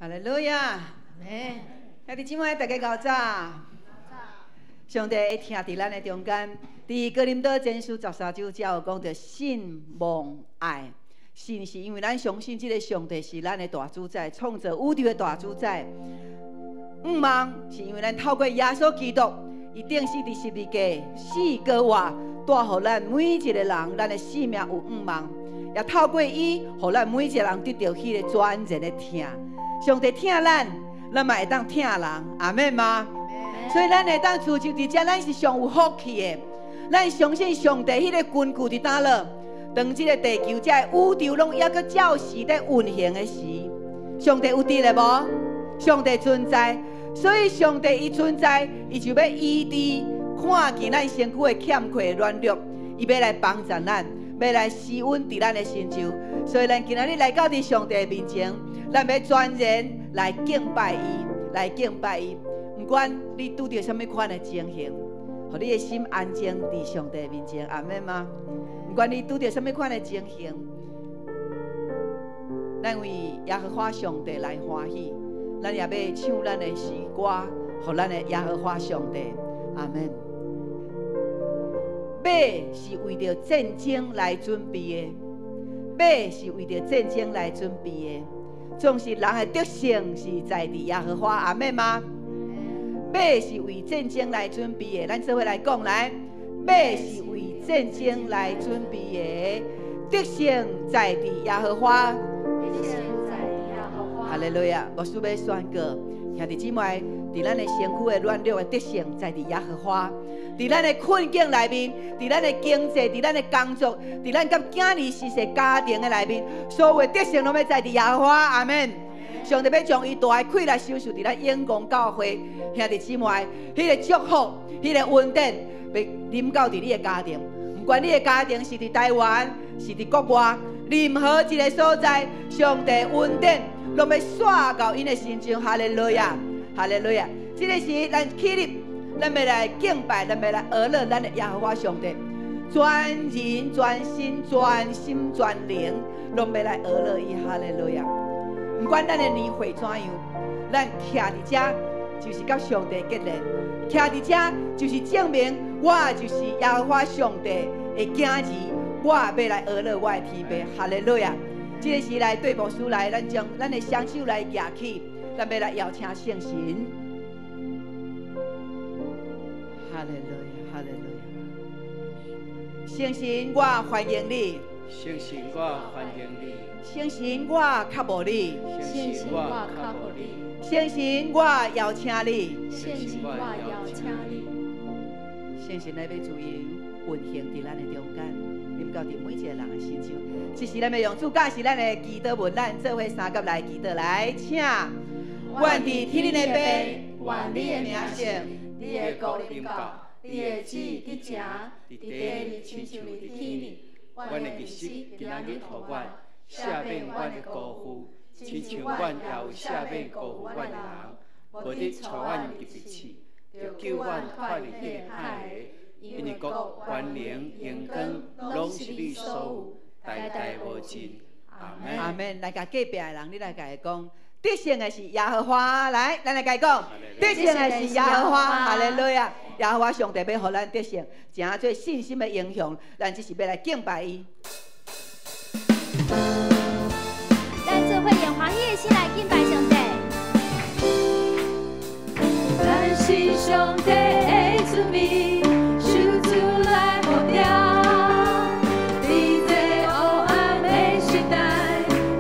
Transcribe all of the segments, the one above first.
哈利路亞！兄弟姊妹，大家𠢕早。上帝會疼佇咱的中間，佇哥林多前書13章才有講著信望愛。信是因為咱相信這个上帝是咱的大主宰，創造宇宙的大主宰。望是因為咱透過耶穌基督，伊釘死佇十字架，死閣活，帶予咱每一个人，咱的生命有望。也透過伊，予咱每一个人得著彼个全然的疼。上帝疼咱，咱嘛會當疼人，阿們嗎？所以咱會當持守佇遮，咱是上有福氣的。咱相信上帝彼个根據佇佗落？當這个地球、這个宇宙攏猶閣照時佇運行的時，上帝有佇咧無？上帝存在，所以上帝伊存在，伊就欲醫治看見咱身軀的欠缺軟弱，伊欲來幫助咱，欲來施恩佇咱的身上。所以咱今仔日來到佇上帝面前，咱欲全然來敬拜伊，來敬拜伊。毋管你拄著啥物款的情形，予你的心安靜佇上帝面前，阿們嗎？毋管你拄著啥物款的情形，咱為耶和華上帝來歡喜，咱也欲唱咱的詩歌，予咱的耶和華上帝，阿們。馬是為著戰爭來準備的，馬是為著戰爭來準備的，總是人的得勝是在佇耶和華，阿們嗎？馬是為戰爭來準備的，咱做伙來講來，馬是為戰爭來準備的，得勝在佇耶和華。哈利路亞！牧師欲宣告，兄弟姊妹，佇咱的身軀的軟弱的得勝在佇耶和華，佇咱的困境內面，佇咱的經濟，佇咱的工作，佇咱佮囝兒是說家庭的內面，所有的得勝攏欲在佇耶和華。阿們。上帝欲將伊大的氣力收受佇咱永光教會，兄弟姊妹，彼个祝福，彼个恩典，欲臨到佇你的家庭。毋管你的家庭是佇台灣，是佇國外，任何一个所在，上帝恩典攏欲紲到𪜶的身上。哈利路亞，哈利路亞！這个時咱起立，咱欲來敬拜，咱欲來阿樂咱的耶和華上帝，全人、全身、全心、全靈，攏欲來阿樂伊。哈利路亞！毋管咱的年歲怎樣，咱徛佇遮就是佮上帝結連，徛佇遮就是證明我就是耶和華上帝的囝兒，我欲來阿樂我的天父。哈利路亞！這个時來對牧師來，咱將咱的雙手來舉起，咱欲來邀請聖神。哈利路亞，哈利路亞！聖神，我歡迎你。聖神，我歡迎你。聖神，我渴慕你。聖神，我渴慕你。聖神，我邀請你。聖神，我邀請你。聖神來欲自由運行佇咱的中間，臨到佇每一个人的身上。這時咱欲用主教示咱的祈禱文，咱做伙三佮來祈禱來，請。願佇天頂的父，願你的名聖，你的國臨到，你的旨意得成，佇地裡親像佇天裡。阮的日食今仔日予阮，赦免阮的辜負，親像阮也有赦免辜負阮的人。無得帶阮入去試，著救阮脫離彼个歹的。因為國、權能、榮光，攏是你所有，代代無盡。阿們。阿們。來，共隔壁的人，你來共伊講，得勝的是耶和華。來，咱來共伊講，得勝的是耶和華。哈利路亞！耶和華上帝欲予咱得勝，成做信心的英雄。咱這是欲來敬拜伊。咱做伙用歡喜的心來敬拜上帝。咱是上帝的子民，受主來呼召，佇這黑暗的時代，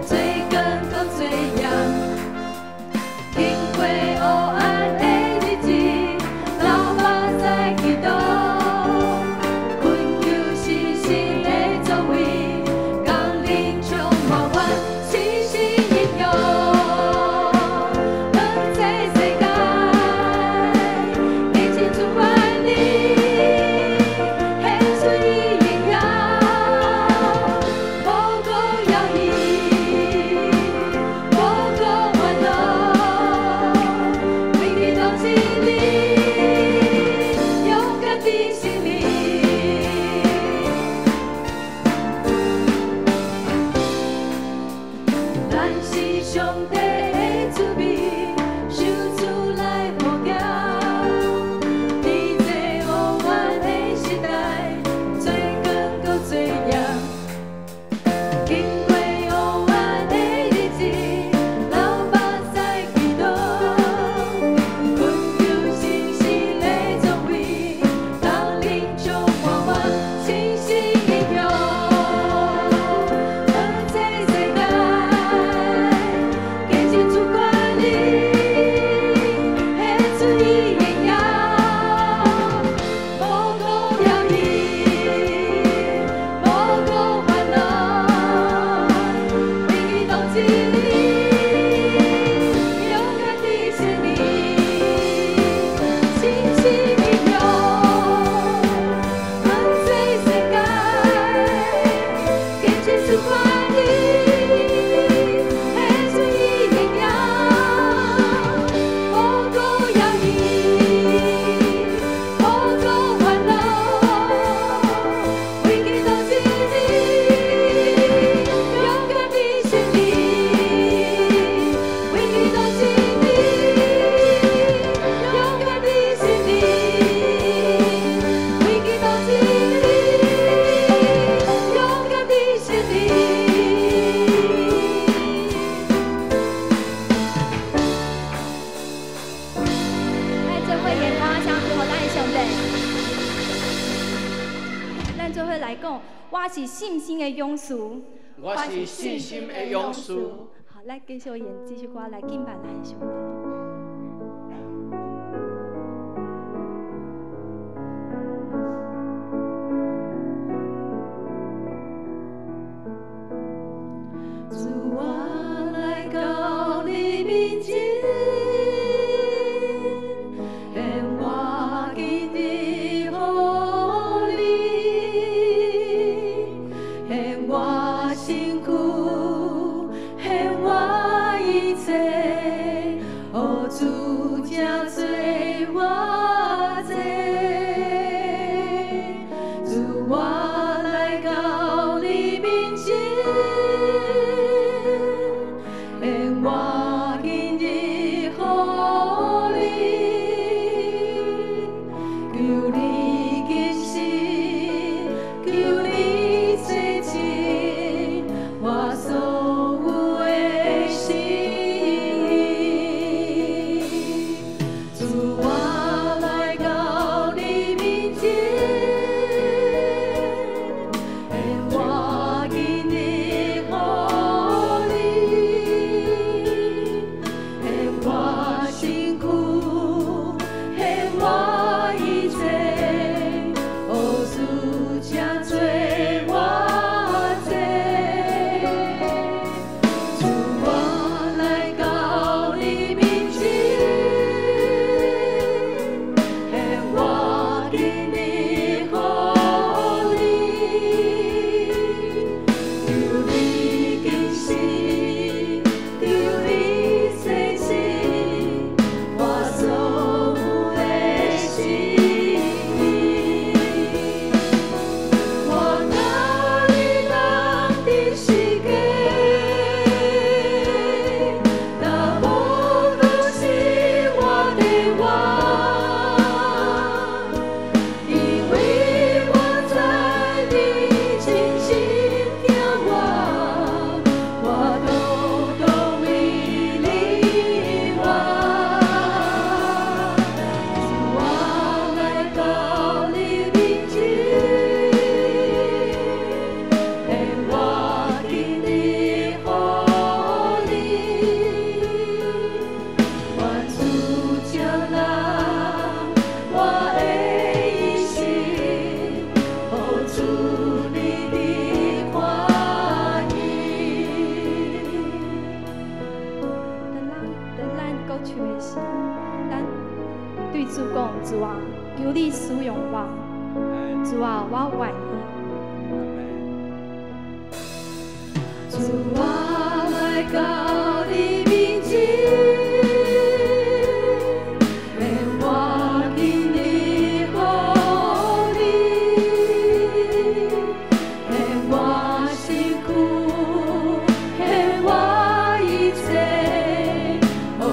做光閣做鹽。經過黑暗的日子，流目屎祈禱，懇求神聖的作為，降臨充滿阮，信心英雄，向這世界，民，受主來護行。佇這黑暗的時代，做光閣做鹽。經過黑暗的日子，流目屎祈禱，懇求聖神的作為，當靈充滿我，親身影響，這世界，見證主權力，顯出伊榮耀，無顧猶豫，無顧煩惱，為基督真理，勇敢地勝利，親身影響，這世界，見證主權力，顯出伊榮耀，無顧猶豫，無顧煩惱，為基督真理，勇敢地勝利，為基督真理，勇敢地勝利，為基督真理，勇敢地勝利。咱做伙演歌聲祝福咱的上帝。咱做伙來講，我是信心的勇士。我是信心的勇士。好，咱繼續演這首歌來敬拜咱的上帝。主，我來到你面前，獻我今日予你，獻我身軀，獻我一切，予主這做我這。主，我來到你面前，獻我今日予你，求你更新，求你洗淨我所有的心意。主，我來到你面前，獻我今日予你，獻我身軀，獻我一切，予主這做我這。主，我來到你面前，獻我今日予你，求你更新，求你洗淨我所有的心意。我甲你同佇世間，若無閣是我的王，因為我知你真心疼我，我獨獨為你活。主，我來到你面前，獻我今日予你，願主接納我的一生，予主你的歡喜。當咱閣唱的時，咱對主講：主啊，求你使用我，主啊，我願意。主，我來到你面前，獻我今日予你，獻我身軀，獻我一切，予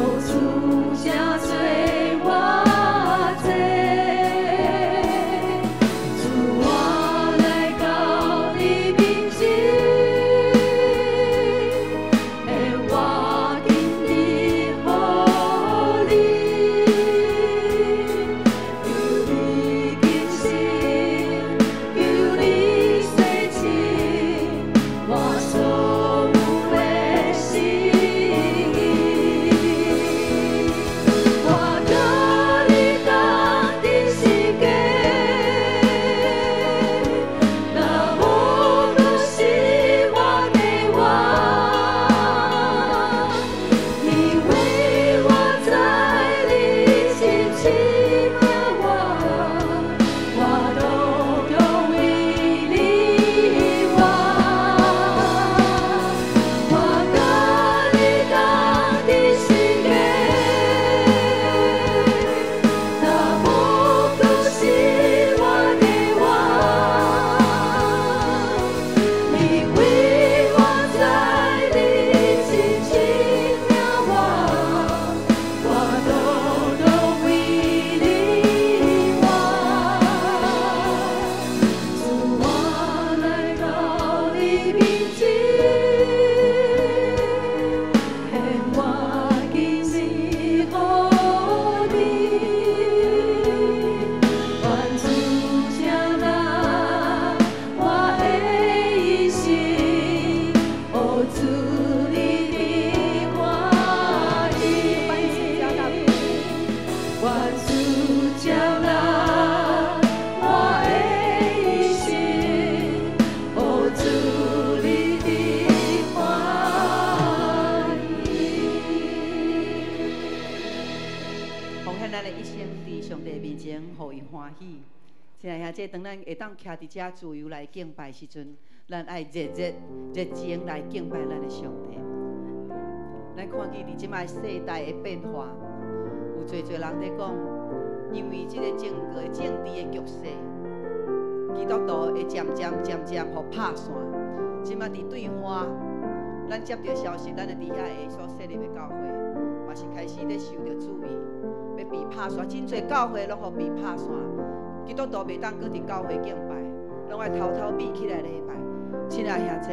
獻咱的一生佇上帝面前，予伊歡喜。親愛兄弟，當咱會當徛佇遮自由來敬拜時陣，咱愛熱熱熱情來敬拜咱的上帝。咱看見佇這擺世代的變化，有濟濟人佇講，因為這個整個政治的局勢，基督徒會漸漸漸漸予拍散。這擺佇對岸，咱接著消息，咱的佇遐的所設立的教會，嘛是開始咧受著注意，欲被拍散。真濟教會攏予被拍散，基督徒袂當閣佇教會敬拜，攏愛偷偷秘起來禮拜。親愛兄弟，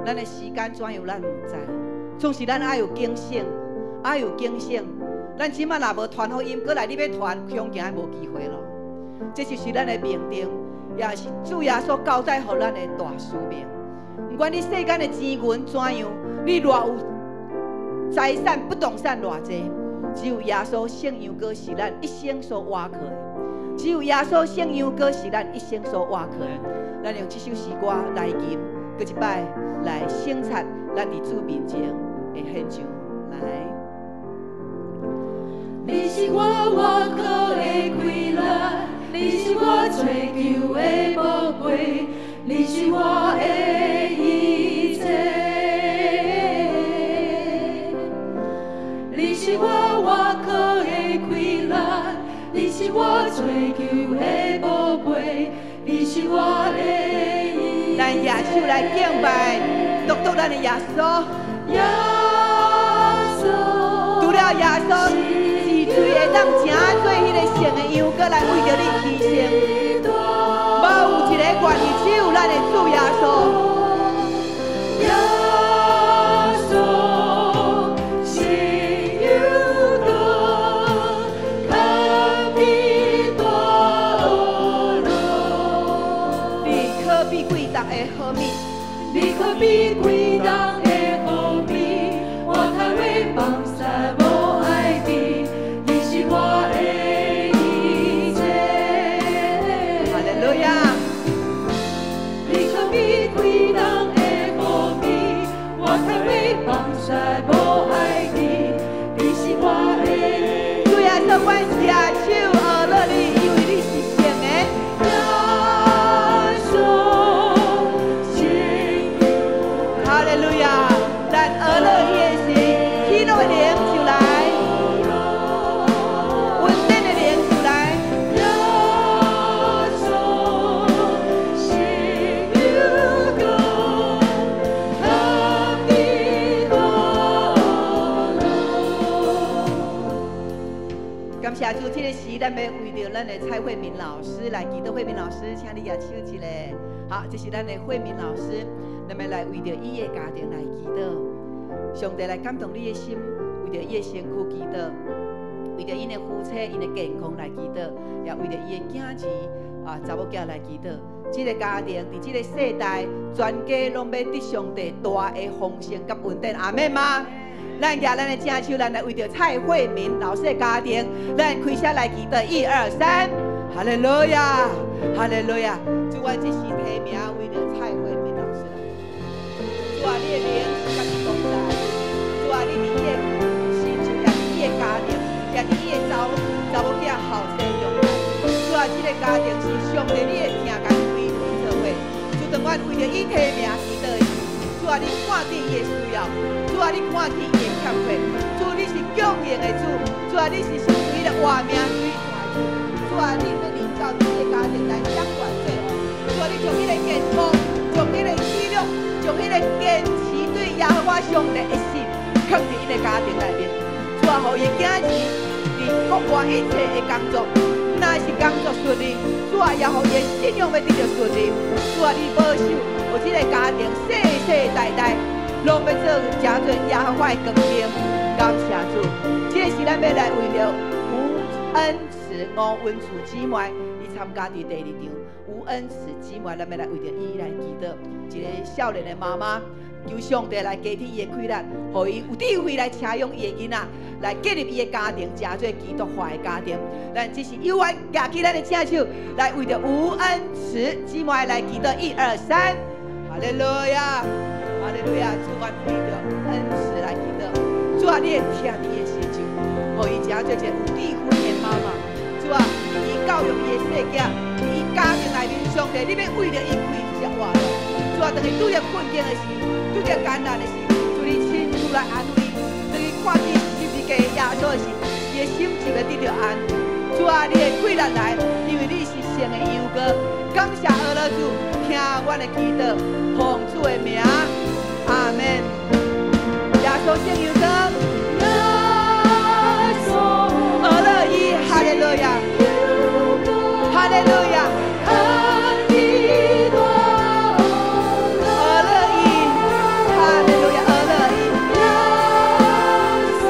咱的時間怎樣，咱毋知。總是咱愛有警醒，愛有警醒。咱這擺若無傳福音，閣來你欲傳，恐驚無機會咯。這就是咱的命定，也是主耶穌交代予咱的大使命。毋管你世間的錢銀怎樣，你偌有財產、不動產偌濟，只有耶穌聖羊羔是咱一生所倚靠的。只有耶穌聖羊羔是咱一生所倚靠的。咱用這首詩歌來吟，閣一擺來省察咱佇主面前的現象。來，你是我倚靠的氣力，你是我追求的寶貝，你是我的一切。你是我倚靠的氣力，你是我追求的寶貝，你是我的一切。咱舉手來敬拜，獨獨咱的耶穌。耶穌，除了耶穌，是罪會當成做彼个聖的羊羔來為著你犧牲，無有一个願意，只有咱的主耶穌。耶穌，聖羊羔，堪比大樂。你可比貴重的好蜜，你可比貴重的好蜜，我堪會放捨無愛你，你是我的一切。哈利路亞。你可比貴重的好蜜，我堪會放捨無愛你，你是我的。主耶穌，阮舉手阿樂你，因為你是聖的。耶穌，聖哈利路亞！咱阿樂伊的時，喜樂的靈就來，穩定的靈就來。耶穌，聖羊羔，堪比大樂。感謝主，這個時咱欲為著咱的蔡慧敏老師來祈禱。慧敏老師，請你舉手一下。好，這是咱的慧敏老師，咱欲來為著伊的家庭來祈禱。上帝來感動你的心，為著伊的身軀祈禱，為著𪜶的夫妻、𪜶的健康來祈禱，也為著伊的囝兒啊、查某囝來祈禱。這个家庭佇這个世代，全家攏欲得上帝大的豐盛佮恩典，阿們嗎？咱舉咱的正手，咱來為著蔡慧敏老師的家庭，咱開聲來祈禱，一二三，哈利路亞，哈利路亞！主，阮這時提名為著蔡慧敏老師來。主啊，你的靈是佮伊同在。主啊，你佇伊的身上，也佇伊的家庭，也佇伊的查查某囝後生中間。主啊，這个家庭是上帝你的疼共伊開做伙。主，當阮為著伊提名祈禱的時，主啊，你看見伊的需要，主啊，你看見伊的欠缺，主，你是供應的主，主啊，你是賞賜彼个活命水泉的主，主啊，你欲臨到這个家庭來掌權做王，主啊，你將彼个健康，將彼个喜樂，將彼个堅持對耶和華上帝的心，囥佇𪜶的家庭內面。主啊，予伊的囝兒佇國外一切的工作，若是工作順利，主啊，也予伊的信仰欲得著順利。主啊，你保守，予這个家庭世世代代攏欲做成做耶和華的光明。感謝主，這个是咱欲來為著吳恩慈、吳文慈姊妹，伊參加佇第二場。吳恩慈姊妹，咱欲來為著伊來祈禱。一个少年的媽媽，求上帝來加添伊的氣力，予伊有智慧來車養伊的囡仔，來建立伊的家庭，成做基督化的家庭。咱這是有緣舉起咱的正手，來為著吳恩慈姊妹來祈禱。一二三，哈利路亞，哈利路亞！主，阮為著恩慈來祈禱。主啊，你會疼伊的心情，予伊成成做一个有智慧的媽媽。主啊，伊教育伊的細囝，伊家庭內面，上帝，你欲為著伊開一隻活路。主啊，當伊拄著困境的時，拄著艱難的時，主你親自來安慰。當伊看見十字架耶穌的時，伊的心就會得著安慰。主啊，你的貴人來，因為你是聖的羊羔。感謝阿樂主，聽阮的祈禱，奉主的名，阿們。耶穌聖羊羔，耶穌，阿樂伊，哈利路亞，哈利路亞，阿樂伊，哈利路亞，阿樂伊。耶穌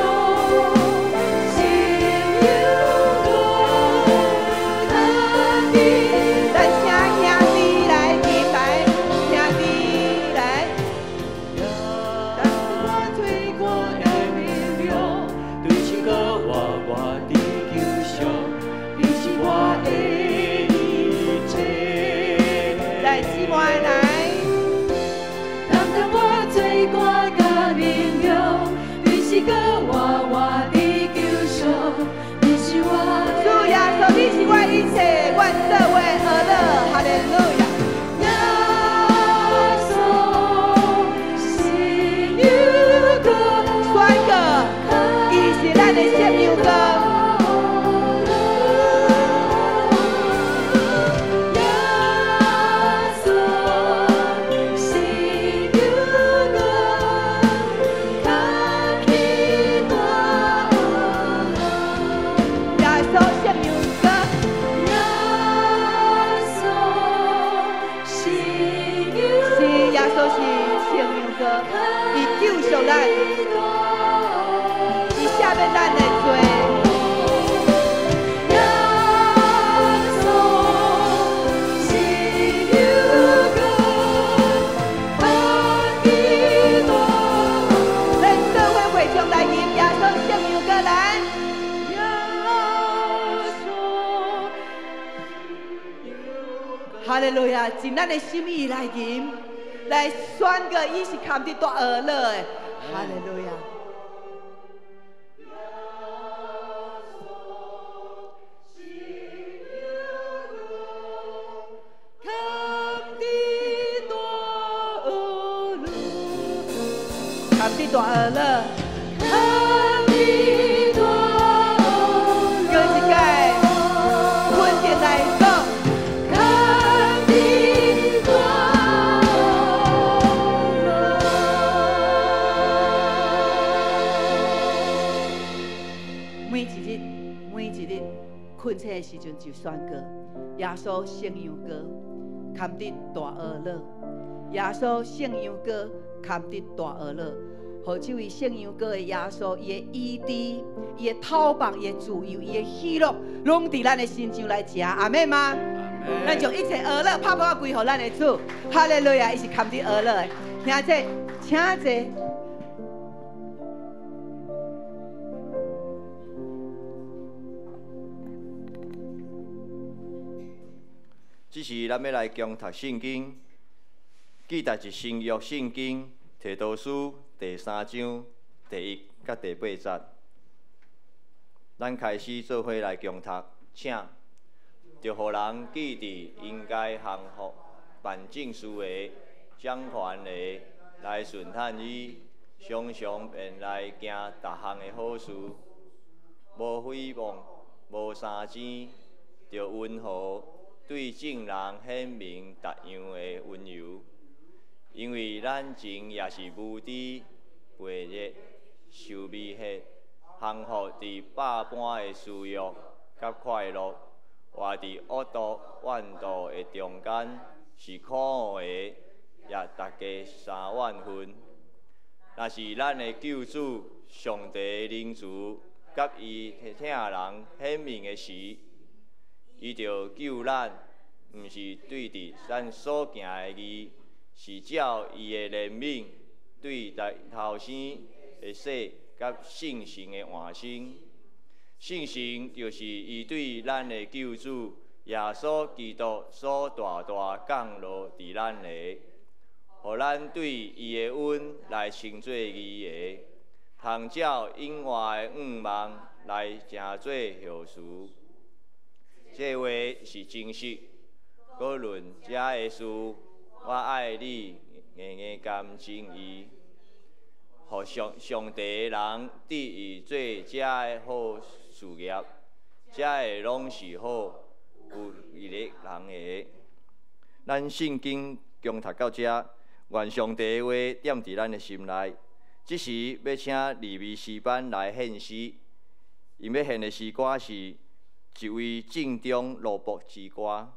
聖羊羔，咱請兄弟來敬拜，兄弟來。我罪過的明了，對唱歌活活的救贖，你是我的一切。來，姊妹來。擔當我罪過甲榮耀，你是閣活活的救贖，你是我主耶穌，你是我一切，阮做伙阿樂，哈利路亞。耶穌聖羊羔，宣告，伊是咱的聖羊羔。耶穌聖羊羔，牽起大軛。耶穌聖羊羔，耶穌聖羊是耶穌是聖羊羔，伊救贖咱，伊赦免咱的罪。耶穌聖羊羔，牽起大咱做伙會眾來吟耶穌聖羊羔來。耶穌。哈利路亞，盡咱的心意來吟，來宣告伊是堪得大軛樂的。哈利路亞。牽得大軛樂，堪得大軛樂，牽得大軛閣一擺，穩定來講，牽得大軛樂。每一日，每一日困醒的時陣就宣告耶穌聖羊羔，堪得大軛樂。耶穌聖羊羔，堪得大軛樂。予這位聖羊羔的耶穌，伊的醫治、伊的透放、伊的自由、伊的喜樂，攏佇咱的身上來食，阿們嗎？咱將一切軛樂拍破歸予咱的主，哈利路亞！伊是堪得軛樂的。兄弟，請坐。這時咱欲來共讀聖經，記得是新約聖經提多書第三章第一佮第八節。咱開始做伙來共讀，請。著予人記佇應該降服辦正事的、掌權的來順趁伊，常常便來行逐項的好事，無誹謗，無相爭，著溫和，對眾人顯明逐樣的溫柔。因為咱前也是無知、悖逆、受迷惑、降服佇百般的私欲佮快樂，活佇惡毒怨妒的中間，是可惡的，也逐家相怨恨。若是咱的救主上帝的仁慈佮伊疼人顯明的時，伊就救咱，毋是對佇咱所行的義，是照伊的憐憫，對待頭生的洗佮聖神的換生。聖神就是伊對咱的救主耶穌基督所大大降落佇咱的，予咱對伊的恩來稱做義的，通照永活的愿望来成做后嗣。这话是真实。阁论这个事，我爱你硬硬甘情意，予上上帝的人致意做这个好事业，这个拢是好，有益人的。咱圣经恭读到遮，愿上帝的话踮伫咱的心内。这时欲请利未诗班来献诗，𪜶欲献的诗歌是一位正中奴仆之歌。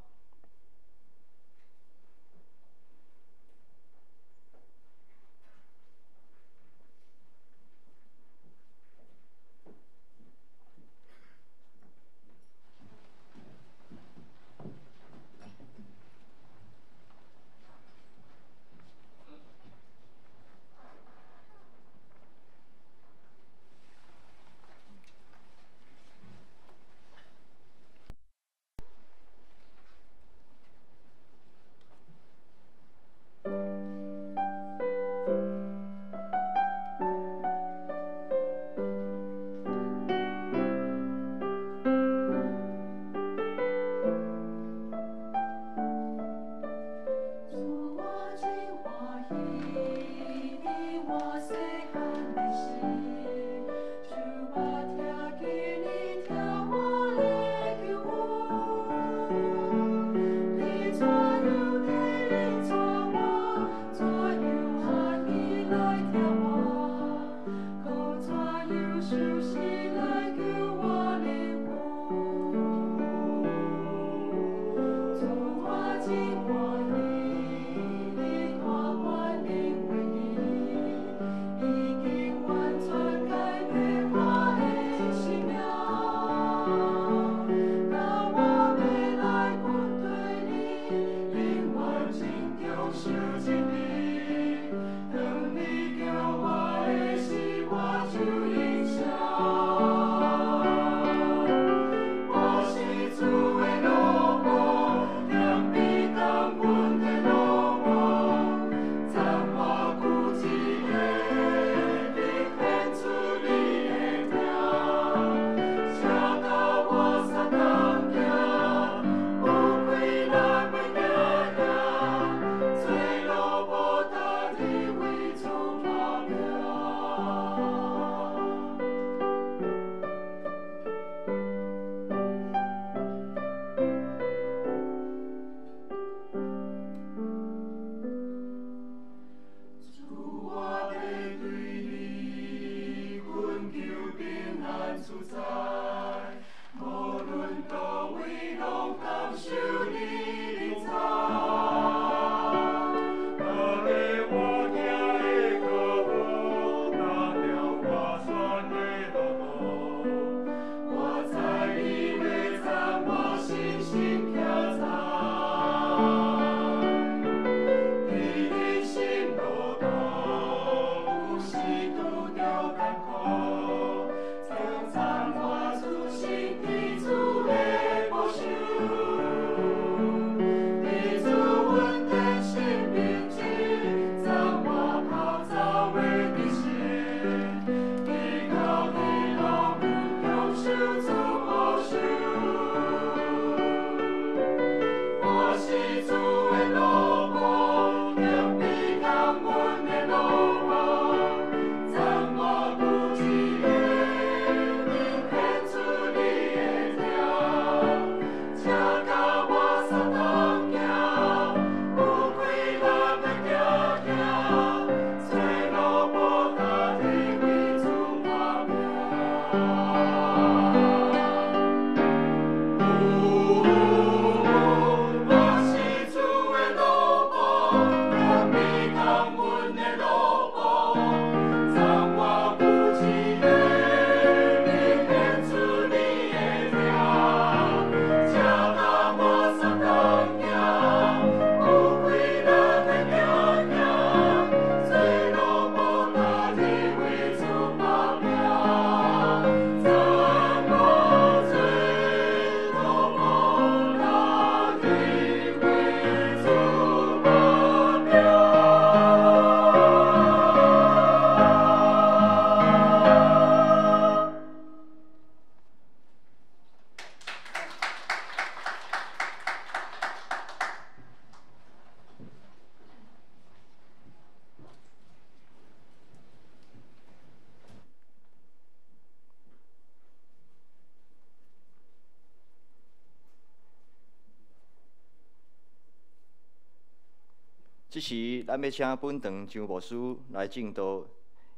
這時，咱欲請本堂張牧師來證道，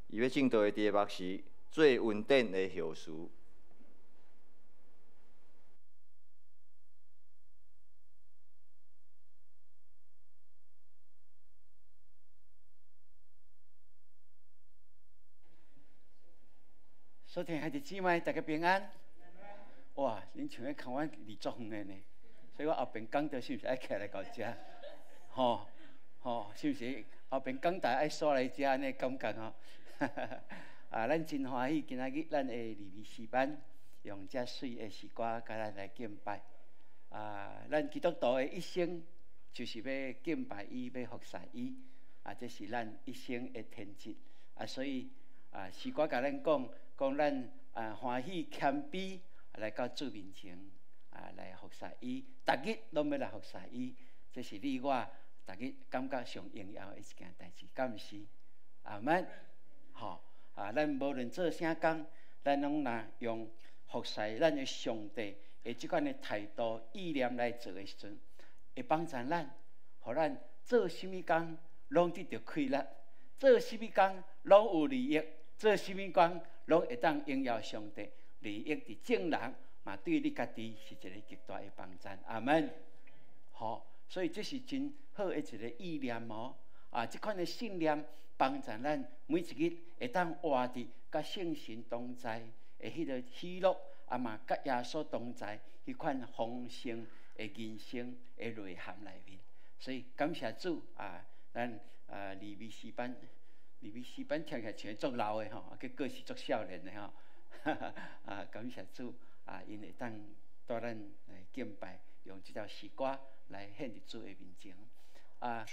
伊欲證道的題目是做恩典的後嗣。所聽兄弟姊妹，大家平安。哇！恁像咧看阮離足遠的呢，所以我後邊講道是毋是愛徛來到遮？吼吼，是毋是後邊講台愛煞來遮按呢感覺吼？啊，咱真歡喜今仔日咱的利未詩班用遮媠的詩歌，共咱來敬拜。啊，咱基督徒的一生就是欲敬拜伊，欲服侍伊。啊，這是咱一生的天職。啊，所以啊，詩歌共咱講。講咱啊歡喜謙卑來到主面前啊來服侍伊，逐日攏欲來服侍伊，這是你我逐日感覺上榮耀的一件代誌，敢毋是？阿們，吼啊！咱無論做啥工，咱攏若用服侍咱的上帝的這款的態度、意念來做的時陣，會幫助咱，予咱做啥物工攏得著快樂，做啥物工攏有利益，做啥物工攏會當榮耀上帝，利益佇眾人，嘛對你家己是一个極大的幫助。阿們，吼，所以這是真好的一个意念哦。啊，這款的信念幫助咱每一日會當活佇佮聖神同在的彼个喜樂，啊嘛佮耶穌同在彼款豐盛的人生的內涵內面。所以感謝主啊，咱啊利未詩班。利未詩班聽起來像足老的吼，結果是足少年的吼。啊，感謝主啊，𪜶會當帶咱來敬拜，用這條詩歌來獻佇主的面前。啊，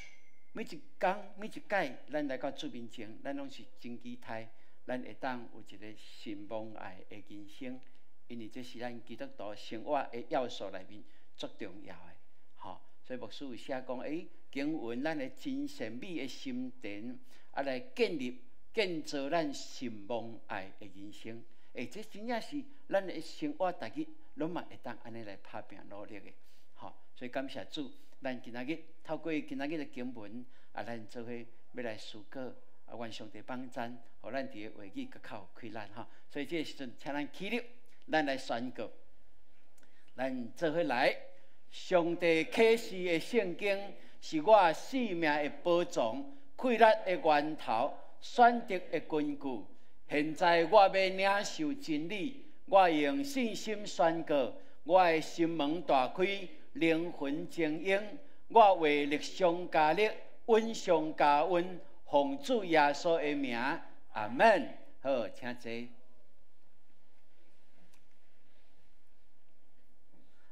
每一工每一擺，咱來到主面前，咱攏是真期待，咱會當有一个信望愛的人生，因為這是咱基督徒生活的要素內面足重要的。吼，所以牧師有寫講，欸，經文咱的真善美的心田。啊，來建立、建造咱信望愛的人生，欸，這真正是咱的生活，逐日攏嘛會當按呢來拍拚努力的，吼。所以感謝主，咱今仔日透過今仔日的經文，啊，咱做伙欲來思考，啊，願上帝幫贊，予咱佇个話語閣較有氣力吼。所以這个時陣，請咱起立，咱來宣告，咱做伙來，上帝啟示的聖經是我性命的寶藏。快樂的源頭，選擇的根據。現在我欲領受真理，我用信心宣告，我的心門大開，靈魂晶瑩，我話力上加力，恩上加恩，奉主耶穌的名，阿們。好，請坐。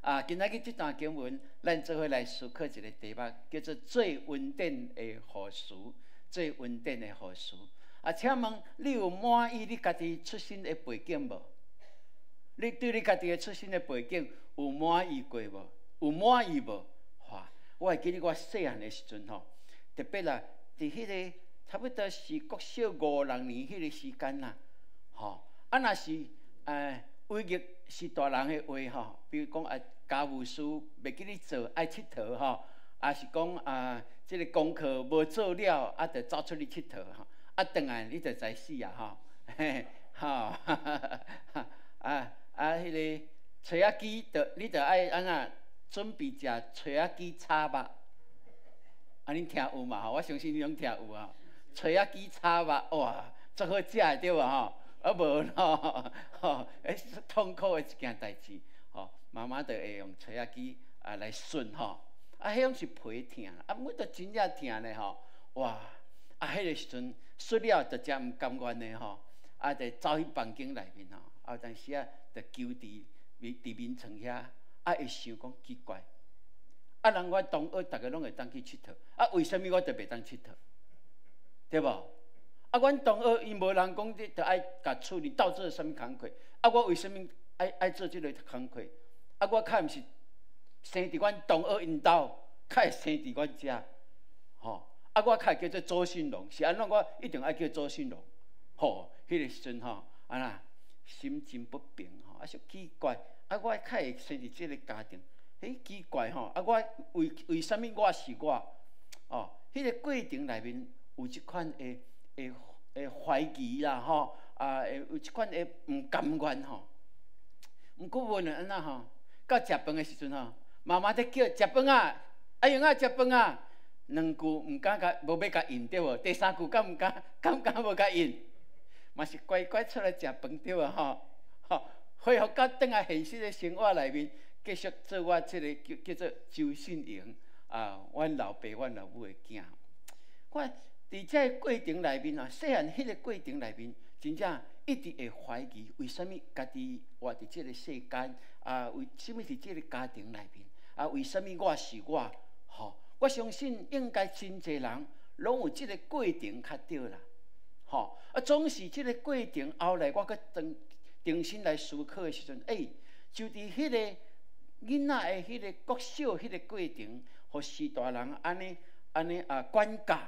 啊，今仔日這段經文，咱做伙來思考一个題目，叫做做恩典的後嗣。做恩典的後嗣。啊，請問你有滿意你家己出身的背景無？你對你家己的出身的背景有滿意過無？有滿意無？哇！我會記得我細漢的時陣吼，特別啦，佇彼个差不多是國小五六年彼个時間啦，吼，啊，若是唯一是大人的話吼，比如講啊，家務事袂記你做，愛𨑨迌吼，啊是講啊，這个功課無做了，啊，就走出去𨑨迌吼，啊，轉來你就知死啊吼，嘿，吼，啊啊，彼个炊仔機就你就愛按怎準備食炊仔雞炒肉，啊，恁聽有嘛吼？我相信你攏聽有啊。炊仔雞炒肉，哇，足好食的對無吼？啊無咯，吼，欸，痛苦的一件代誌，吼，媽媽就會用炊仔機啊來吮吼，啊，彼種是皮疼，啊，阮都真正疼咧吼，哇，啊，彼个時陣吮了就誠毋甘願的吼，啊，就走去房間內面吼，啊，有當時啊，就勼佇眠佇眠床遐，啊，會想講奇怪，啊，人阮同學逐个攏會當去𨑨迌，啊，為啥物我就袂當𨑨迌？對無？啊，阮同學伊無人講你著愛共處理鬥做啥物工課，啊，我為啥物愛愛做這个工課？啊，我較毋是生佇阮同學𪜶兜，較會生佇阮遮，吼！啊，我較會叫做周信龍，是按怎我一定愛叫周信龍，吼！彼个時陣吼，啊那心真不平吼，啊，說奇怪，啊，我較會生佇這个家庭，彼奇怪吼，啊，我為為啥物我是我？哦，彼个過程內面有這款的的的懷疑啦，吼，啊，會有這款的毋甘願吼。毋過無論按怎吼，到食飯的時陣吼，媽媽佇叫食飯啊，阿勇啊食飯啊，兩句毋敢共，無欲共應對無？第三句敢毋敢？敢毋敢無共應？嘛是乖乖出來食飯對無吼？吼，恢復到轉來現實的生活內面，繼續做我這个叫叫做周信榮啊，阮老爸、阮老母的囝。我佇這个過程內面啊，細漢彼个過程內面，真正一直會懷疑，為啥物家己活佇這个世間啊？為啥物佇這个家庭內面啊？為啥物我是我？吼，我相信應該真濟人攏有這个過程較對啦。吼，啊，總是這个過程後來我閣重重新來思考的時陣，欸，就佇彼个囡仔的彼個國小彼個過程，予序大人按呢按呢啊管教，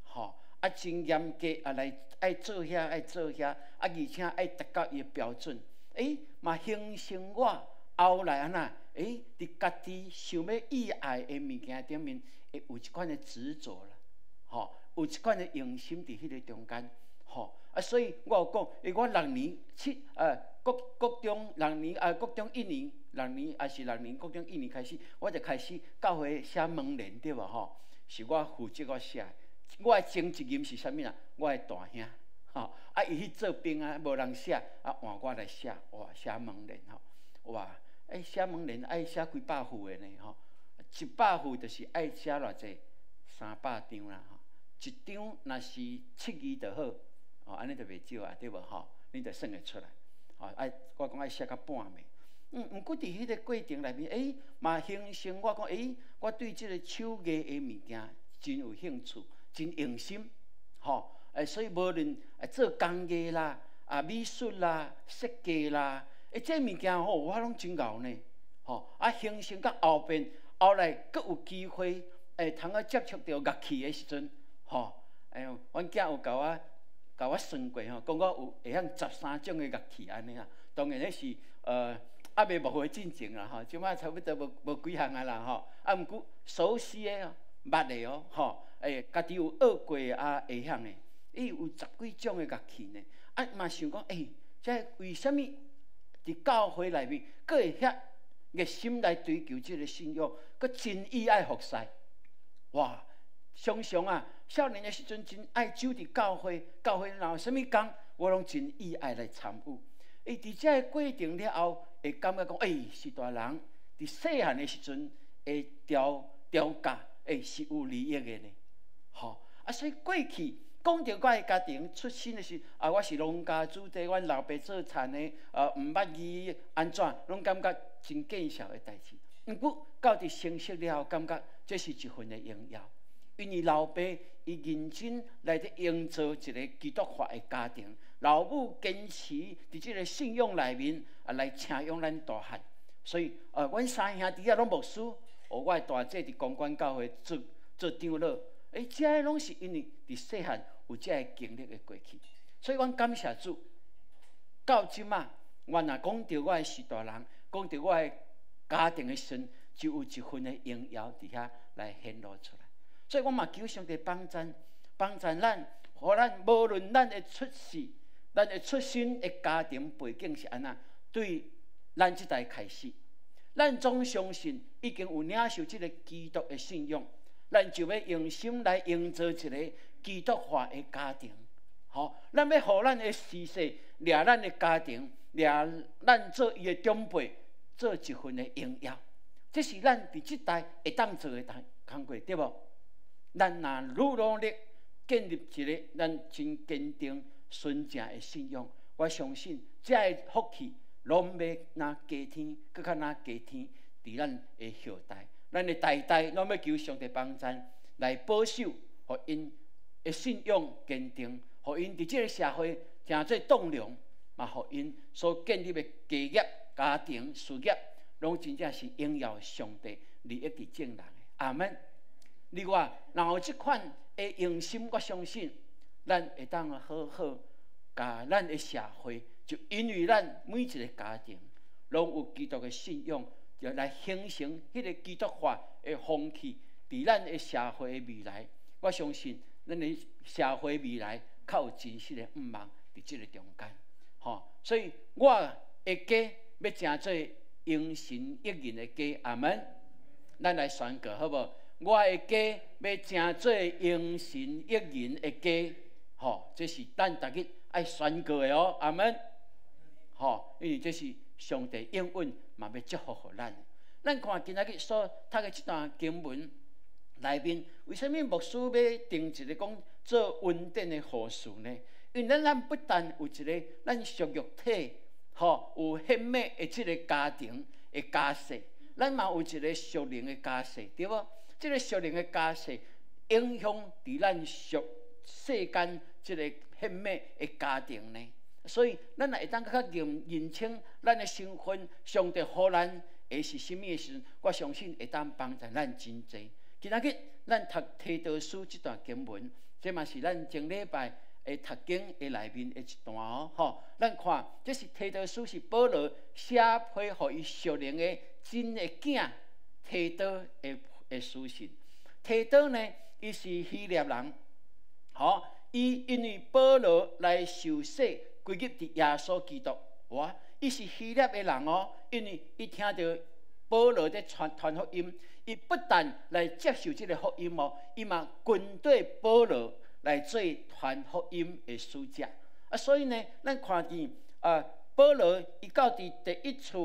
吼，啊真嚴格啊來愛做遐愛做遐，啊而且愛達到伊的標準，欸，嘛形成我後來按怎，欸，佇家己想欲意愛的物件頂面，會有一款的執著啦，吼，有一款的用心佇彼个中間，吼，啊，所以我有講，欸，我六年七，國國中六年啊，國中一年，六年抑是六年，國中一年開始，我就開始教會寫門聯對無吼？是我負責我寫，我的前責任是啥物啊？我的大兄，吼，啊，伊去做兵啊，無人寫，啊，換我來寫，哇，寫門聯吼，哇，欸，寫門聯愛寫幾百副的呢吼，100副就是愛寫偌濟，300張啦吼，一張若是七字就好，哦，按呢就袂少啊，對無吼？你就算會出來，哦，愛我講愛寫到半暝。毋過佇彼个過程內面，欸，嘛形成我講，欸，我對這个手藝的物件真有興趣，真用心，吼，欸，所以無論做工藝啦、啊美術啦、設計啦，欸，這物件吼，我攏真𠢕呢，吼，啊形成到後邊，後來閣有機會，會通去接觸著樂器的時陣，吼，欸，阮囝有共我算過吼，講我有會曉13種的樂器按呢啊，當然彼是猶未幕會進前啦吼，這擺差不多無無幾項啊啦吼，啊毋過熟悉的捌的哦吼，欸，家己有學過啊會曉的，伊有十幾種的樂器呢，啊嘛想講，欸，這為啥物佇教會內面，閣會遐熱心來追求這个信仰，閣真意愛服侍，哇！常常啊，少年的時陣真愛走佇教會，教會若有啥物工，我攏真意愛來參與。欸，佇這個過程了後，會感覺講，欸，序大人佇細漢的時陣會調調教，欸，是有利益的呢。吼，啊，所以過去講著我的家庭出身的時，啊，我是農家子弟，阮老爸做田的，毋捌字，按怎，攏感覺真見笑的代誌。毋過到佇成熟了後，感覺這是一份的榮耀，因為老爸伊認真來佇營造一个基督化的家庭，老母堅持佇這个信仰內面啊來請養咱大漢，所以阮三兄弟仔攏牧師，哦，我的大姐佇公館教會做做長老，欸，這个攏是因為佇細漢有這个經歷的過去，所以阮感謝主。到這馬，我若講著我的序大人，講著我的家庭的時陣，就有一份的榮耀佇遐來顯露出來。所以我嘛求上帝幫贊，幫贊咱，予咱無論咱的出世、咱的出身的家庭背景是按怎，對咱這代開始，咱總相信已經有領受這个基督的信仰，咱就欲用心來營造一个基督化的家庭。吼，咱欲予咱的時勢，掠咱的家庭，掠咱做伊的長輩，做一份的榮耀。這是咱佇這代會當做的代工課，對無？咱若愈努力建立一个咱真堅定、純正的信仰，我相信這个福氣攏欲若加添，閣較若加添，佇咱的後代，咱的代代攏欲求上帝幫贊來保守，予𪜶的信仰堅定，予𪜶佇這个社會成做棟梁，嘛予𪜶所建立的家業、家庭、事業，攏真正是榮耀上帝、利益佇眾人的。阿門。你我若有這款的用心，我相信咱會當好好共咱的社會，就因為咱每一个家庭攏有基督的信仰，就來形成彼个基督化的風氣，佇咱的社會的未來，我相信咱的社會未來較有真實的向望佇這个中間，吼。所以我的家欲成做榮神益人的家，阿門。咱來宣告好無？我的家欲成做榮神益人的家，吼，這是咱逐日愛宣告的哦，阿門。吼，因為這是上帝應允嘛，欲祝福予咱。咱看今仔日所讀的這段經文內面，為啥物牧師欲定一个講做恩典的護士呢？因為咱不但有一个咱屬肉體，吼，有顯物的這个家庭的家世，咱嘛有一个屬靈的家世，對無？這个屬靈的家世影響佇咱屬世間這个顯物的家庭呢。所以，咱若會當較認認清咱的身份，上帝予咱的是啥物的時陣，我相信會當幫助咱真濟。今仔日咱讀提多書這段經文，這嘛是咱前禮拜的讀經的內面的一段哦。吼，咱看，這是提多書是保羅寫批予伊屬靈的真的囝提多的的書信。提多呢，伊是希臘人，吼，伊因為保羅來受洗歸入佇耶穌基督，哇！伊是希臘的人哦，因為伊聽著保羅佇傳傳福音，伊不但來接受這个福音哦，伊嘛跟綴保羅來做傳福音的使者。啊，所以呢，咱看見啊，保羅伊到佇第一次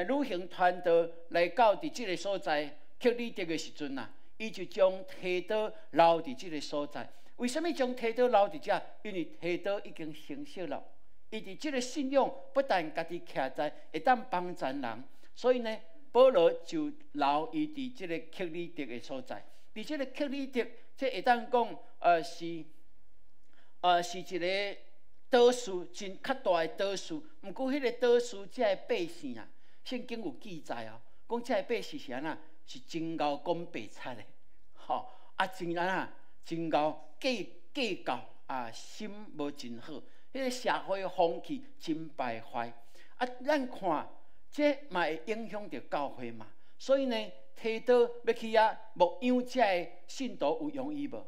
旅行傳道來到佇這个所在克里特的時陣啊，伊就將提多留佇這个所在。為啥物將提多留佇遮？因為提多已經成熟了，伊佇這个信仰不但家己徛在，會當幫助人，所以呢，保羅就留伊佇這个克里特的所在。佇這个克里特，這會當講，是一个島嶼，真較大的島嶼。毋過彼个島嶼，這个百姓啊，聖經有記載哦，講這个百姓是按怎？是真𠢕講白賊的，吼啊，真按怎？真𠢕計計較啊，心無真好，彼个社會風氣真敗壞。啊，咱看這嘛會影響著教會嘛。所以呢，提多欲去遐牧養這个信徒有容易無？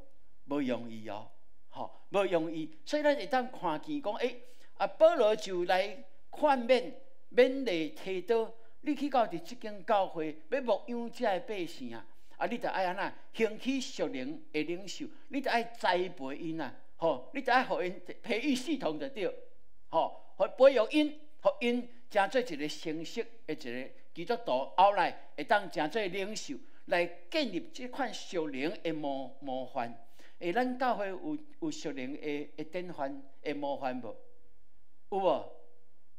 無容易哦，吼，無容易。所以咱會當看見講，欸，啊，保羅就來勸勉勉勵提多，你去到佇這間教會欲牧養這个百姓啊。啊！你著愛按怎興起屬靈的領袖，你著愛栽培𪜶啊，吼！你著愛予𪜶培育系統就對，吼，予培育𪜶，予𪜶成做一个成熟的一个基督徒，後來會當成做領袖來建立這款屬靈的模模範。欸，咱教會有有屬靈的的典範的模範無？有無？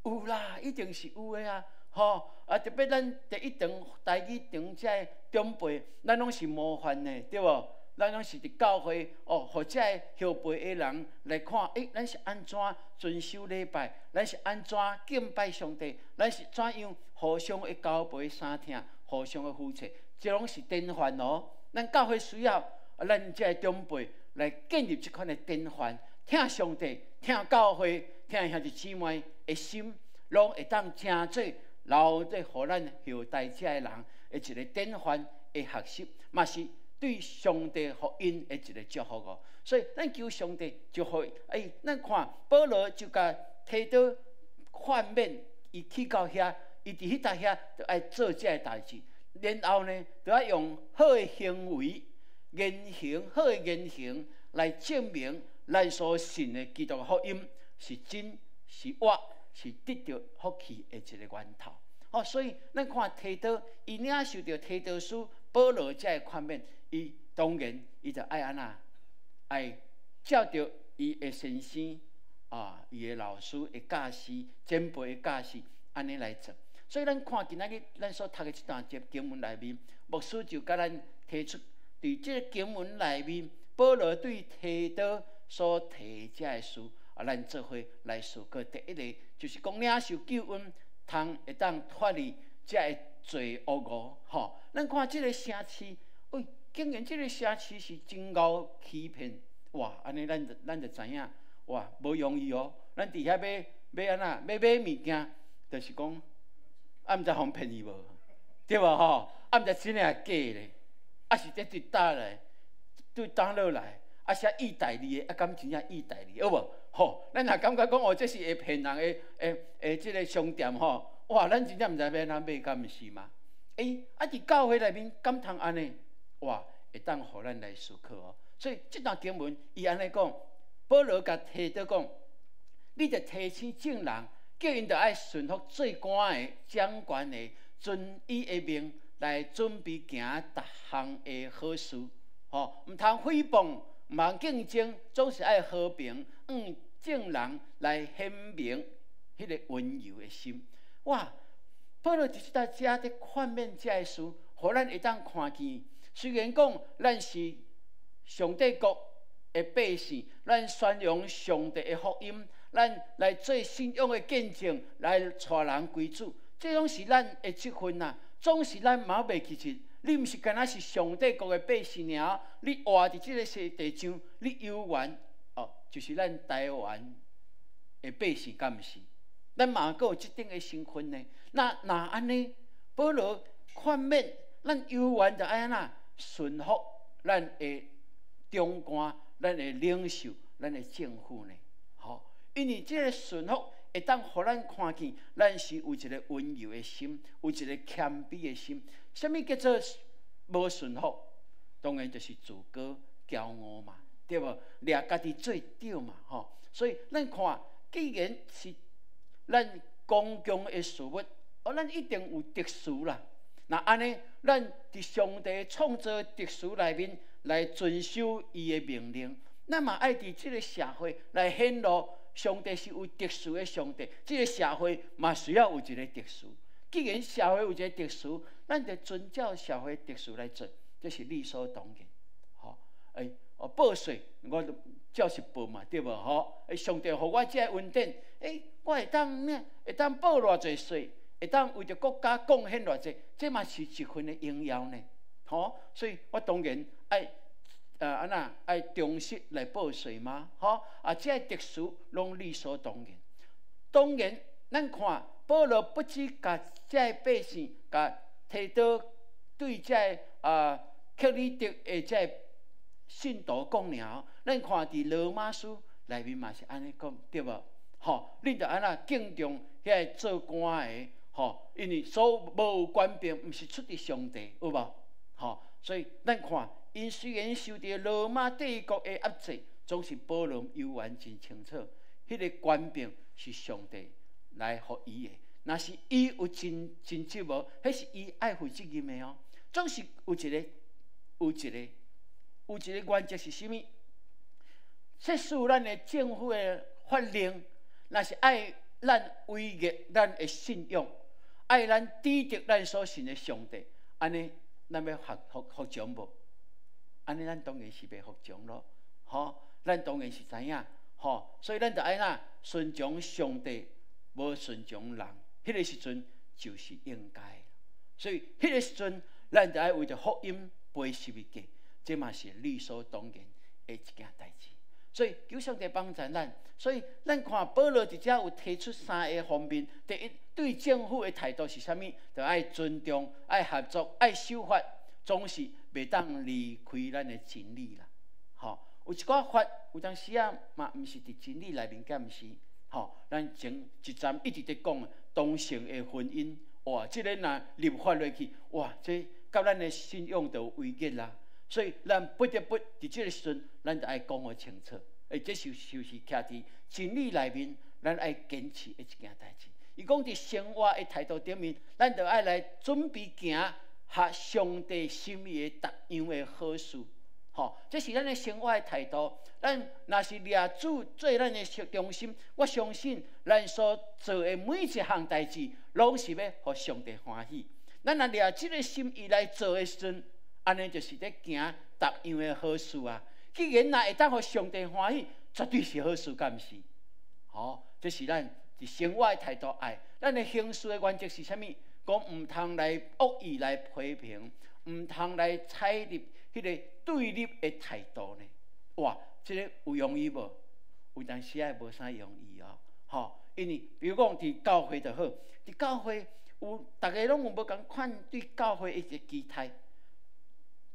有啦，一定是有的啊！吼啊！特別咱第一堂台語堂這个長輩，咱攏是模範的，對無？咱攏是佇教會哦，予這个後輩的人來看，欸，咱是按怎遵守禮拜？咱是按怎敬拜上帝？咱是怎樣互相的交陪相疼，互相的扶持？這攏是典範哦。咱教會需要咱這个長輩來建立這款的典範，疼上帝、疼教會、疼兄弟姊妹的心，攏會當成做留佇予咱後代這个人的一个典範的學習，嘛是對上帝福音的一个祝福哦。所以咱求上帝就予，欸，咱看保羅就共提多勸勉，伊去到遐，伊佇彼搭遐就愛做這个代誌，然後呢，就愛用好的行為、言行、好的言行來證明咱所信的基督福音是真是活，是得著福氣的一个源頭。哦，所以咱看提多，伊領受著提多書保羅這个勸勉，伊當然伊就愛按怎，愛照著伊的先生啊，伊的老師的教示、前輩的教示，按呢來做。所以咱看今仔日咱所讀的這段節經文內面，牧師就共咱提出，佇這个經文內面，保羅對提多所提這个事，啊，咱做伙來思考。第一个就是講領受救恩，通會當脫離這个罪惡哦，吼！咱看這个城市，喂，竟然這个城市是真𠢕欺騙，哇！按呢咱就咱就知影，哇，無容易哦。咱佇遐欲欲按怎，欲買物件，就是講，啊，毋知予騙去無，對無吼？啊，毋知真的抑假咧，啊是佇佇佗來，對倒落來，啊寫意大利的，啊敢真正意大利，好無？吼，咱若感覺講哦，這是會騙人的，的這个商店吼，哇，咱真正毋知欲按怎買，敢毋是嗎？欸，啊，佇教會內面敢通按呢？哇，會當予咱來思考哦。所以這段經文伊按呢講，保羅共提多講，你著提醒眾人，叫𪜶著愛順服做官的、掌權的，遵伊的命來準備行逐項的好事，吼，毋通誹謗，毋通競爭，總是愛和平，向眾人來顯明彼个溫柔的心。哇！保羅佇這搭遮佇勸勉這个事，予咱會當看見。雖然講咱是上帝國的百姓，咱宣揚上帝的福音，咱來做信仰的見證，來帶人歸主，這攏是咱的職分啊。總是咱嘛袂記得，你毋是干焦是上帝國的百姓爾，你活佇這个世地上，你猶原哦，就是咱台灣的百姓，敢毋是？咱嘛閣有這等的身份呢。那若按呢，保羅勸勉咱猶原著愛按怎順服咱的長官、咱的領袖、咱的政府呢？吼，因為這个順服會當予咱看見，咱是有一个溫柔的心，有一个謙卑的心。啥物叫做無順服？當然就是自高驕傲嘛，對無？掠家己做對嘛，吼。所以咱看，既然是咱公共的事物，哦，咱一定有秩序啦。若按呢，咱佇上帝創造秩序內面來遵守伊的命令，咱嘛愛佇這个社會來顯露上帝是有秩序的上帝。這个社會嘛需要有一个秩序。既然社會有一个秩序，咱就遵照社會秩序來做，這是理所當然。吼，欸，哦，報稅我就照實報嘛，對無？吼，欸，上帝予我這个恩典，欸，我會當咩？會當報偌濟稅，會當為著國家貢獻偌濟，這嘛是一份的榮耀呢。吼，所以我當然愛，按怎愛忠實來報稅嘛。吼，啊，這个秩序攏理所當然。當然，咱看保羅不只共這个百姓，共提多對這个克里特的這个信徒講爾，咱看佇羅馬書內面嘛是按呢講，對無？吼，恁著按怎敬重遐个做官的，吼，因為所無有權柄，毋是出佇上帝，有無？吼，所以咱看，𪜶雖然受著羅馬帝國的壓制，總是保羅猶原真清楚，彼个權柄是上帝來予伊的。若是伊有盡盡職無，彼是伊愛負責任的哦。總是有一个，有一个，有一个原則是啥物？即使咱的政府的法令，若是愛咱違逆咱的信仰，愛咱抵擋咱所信的上帝，按呢，咱欲服服服從無？按呢，咱當然是袂服從囉，吼！咱當然是知影，吼！所以咱著愛怎順從上帝，無順從人。彼个時陣就是應該。所以彼个時陣，咱著愛為著福音背十字架，這嘛是理所當然的一件代誌。所以求上帝幫助咱。所以咱看保羅佇遮有提出三个方面：第一，對政府的態度是啥物？著愛尊重、愛合作、愛守法，總是袂當離開咱的真理啦。吼，有一寡法，有當時仔嘛毋是佇真理內面，敢毋是？吼，咱前一站一直佇講同性的婚姻，哇，這个若立法落去，哇，這佮咱的信仰就有違逆啦。所以咱不得不佇這个時陣，咱著愛講予清楚。欸，這就是徛佇真理內面，咱愛堅持的一件代誌。伊講佇生活的態度頂面，咱著愛來準備行合上帝心意的逐樣的好事。吼，這是咱的生活的態度。咱若是掠主做咱的中心，我相信咱所做的每一項代誌，攏是欲予上帝歡喜。咱若掠這个心意來做的時陣，按呢就是咧行逐樣的好事啊。既然若會當予上帝歡喜，絕對是好事，敢毋是？吼，這是咱佇生活的態度愛。咱的行事的原則是啥物？講毋通來惡意來批評，毋通來採納彼个對立的態度呢？哇，這个有容易無？有當時仔無啥容易哦，吼，因為比如講佇教會就好，佇教會有逐个攏有無仝款對教會的一个期待。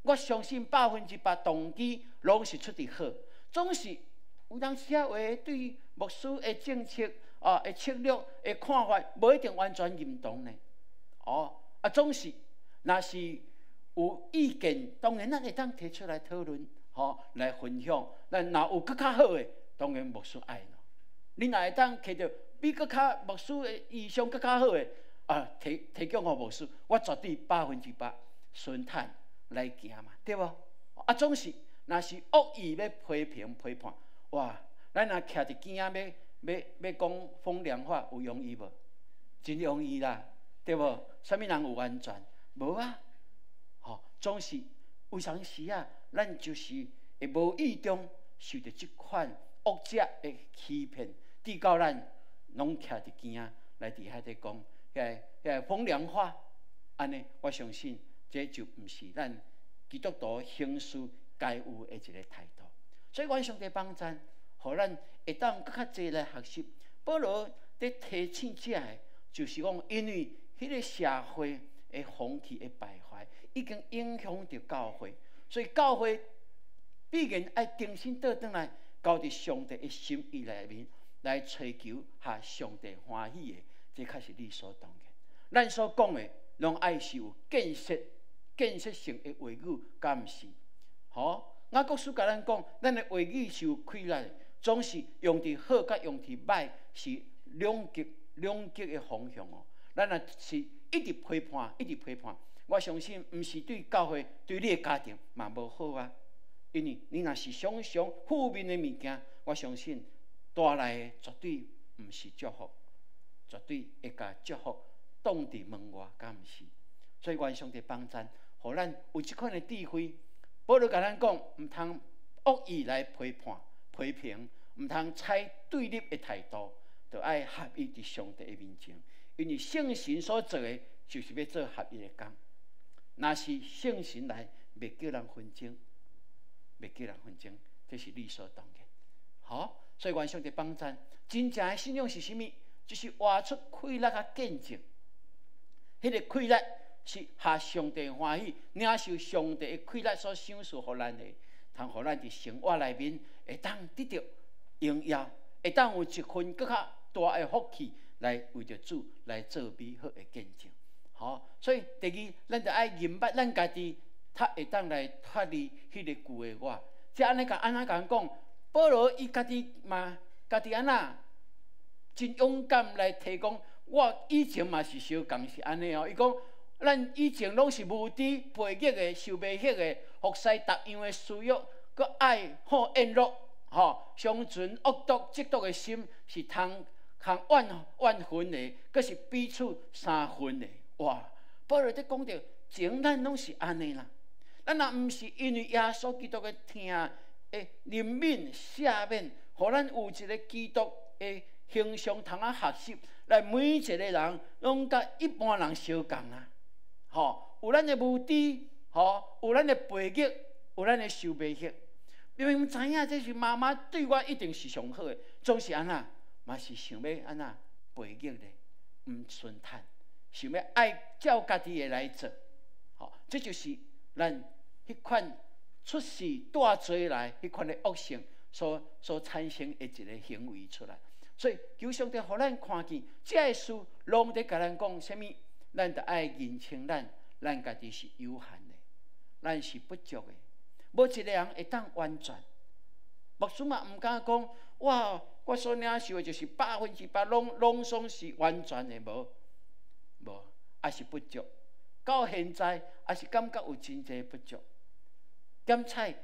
我相信100%動機攏是出佇好，總是有當時啊，會對牧師的政策啊、的策略的看法，無一定完全認同呢。哦，啊，總是若是有意見，當然咱會當提出來討論，吼，來分享。咱若有閣較好的，當然牧師愛咯。你若會當提著比閣較牧師的意向閣較好的，啊，提供予牧師，我絕對100%順坦來行嘛，對無？啊，總是若是惡意欲批評批判，哇！咱若徛佇邊仔欲講風涼話，有容易無？真容易啦，對無？啥物人有完全？無啊！吼，總是有當時啊，咱就是會無意中受著這款惡者的欺騙，直到咱攏徛佇邊仔來佇遐咧講遐個風涼話，按呢，我相信這就毋是咱基督徒行事該有的一個態度。所以，願上帝幫贊，予咱會當閣較濟來學習。保羅佇提醒這个，就是講，因為彼個社會的風氣的敗壞，已經影響著教會，所以教會必然愛重新倒轉來，交佇上帝的心意內面，來追求予上帝歡喜的，這較是理所當然。咱所講的，攏愛是有建設性的話語，敢毋是？吼，雅各書共咱講，咱的話語是有氣力的，總是用佇好佮用佇歹是兩極的方向哦。咱若是一直批判，一直批判，我相信毋是對教會，對你的家庭嘛無好啊。因為你若是常常負面的物件，我相信帶來的絕對毋是祝福，絕對會共祝福擋佇門外，敢毋是？所以願上帝幫贊，予咱有這款的智慧。保羅共咱講，毋通惡意來批判、批評，毋通採對立的態度，著愛合一佇上帝的面前。因為聖神所做的，就是欲做合一的工。若是聖神來，袂叫人紛爭，袂叫人紛爭，這是理所當然。好，所以願上帝幫贊。真正的信仰是啥物？就是活出氣力佮見證。彼個氣力是予上帝歡喜，領受上帝的氣力所賞賜予咱的，通予咱佇生活內面會當得著榮耀，會當有一份閣較大的福氣來為著主來做美好的見證。好，所以第二，咱著愛認捌咱家己，較會當來脫離彼個舊的我。這按呢共按怎共講？保羅伊家己嘛，家己按怎真勇敢來提講，我以前嘛是相仝是按呢哦。伊講，咱以前攏是無知、悖逆的、受迷惑的，服侍逐樣的私欲，閣愛好宴樂，吼，常存惡毒、嫉妒的心，是通通怨怨恨的，閣是彼此相恨的。哇！保羅佇講著，前咱攏是按呢啦。咱若毋是因為耶穌基督的疼的憐憫赦免，予咱有一個基督的形象通啊學習，來每一個人攏佮一般人相仝啊！吼，有咱的無知，吼，有咱的悖逆，有咱的受迷惑。明明知影這是媽媽對我一定是上好的，總是按怎，嘛是想欲按怎悖逆咧，毋順坦，想欲愛照家己的來做，吼，這就是咱彼款出世帶罪來彼款的惡性所產生的一個行為出來。所以求上帝予咱看見，這个事攏佇共咱講啥物？咱著愛認清咱，咱家己是有限的，咱是不足的，無一個人會當完全。牧師嘛毋敢講，哇！我所領受的就是100%攏總是完全的，無，無，抑是不足。到現在，抑是感覺有真濟不足。檢採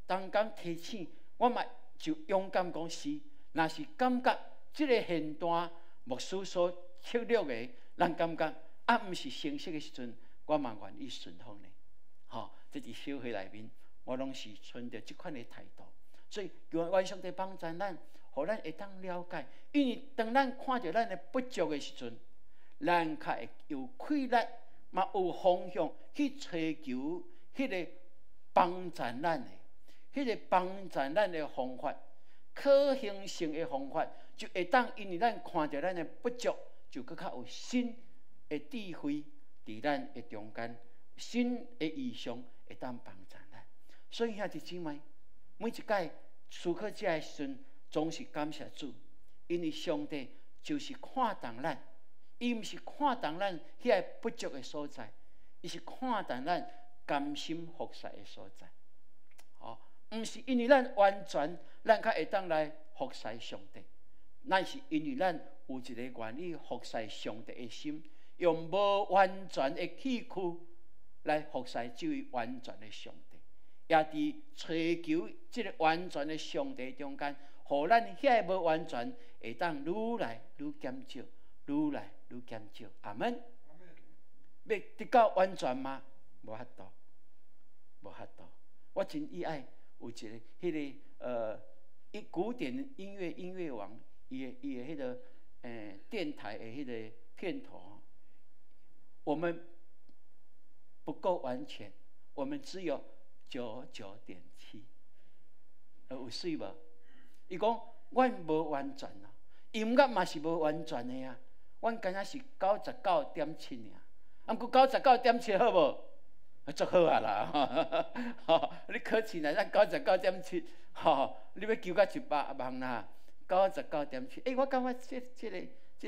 當工提醒，我嘛就勇敢講是，若是感覺這个現段牧師所策略的，咱感覺啊，毋是成熟的時陣，我嘛願意順服呢。吼，這佇小會內面，我攏是存著這款的態度。所以，求願上帝幫助咱，予咱會當了解。因為當咱看著咱的不足的時陣，咱較會有氣力，嘛有方向去追求彼个幫助咱的、彼个幫助咱的方法，可行性的方法，就會當因為咱看著咱的不足，就閣較有新的智慧佇咱的中間，新的異象會會當幫助咱。所以兄弟姊妹，每一擺思考這个時陣，總是感謝主，因為上帝就是看重咱，伊毋是看重咱遐个不足的所在，伊是看重咱甘心服侍的所在。吼，毋是因為咱完全，咱較會當來服侍上帝，咱是因為咱有一個願意服侍上帝的心，用無完全的器具來服侍這位完全的上帝，也佇追求這个完全的上帝中間，予咱遐个無完全會當愈來愈減少，愈來愈減少。阿門。欲得到完全嗎？無法度，無法度。我真意愛有一个彼个一古典音樂音樂王，伊的彼个電台的彼个片頭。我們不夠完全，我們只有99.7，有媠無？伊講，阮無完全啊，音樂嘛是無完全的啊，阮敢若是99.7爾，啊，毋過99.7好無？足好啊啦！吼，你考試若咱99.7，吼，你欲求到100萬啦，99.7。欸，我感覺這個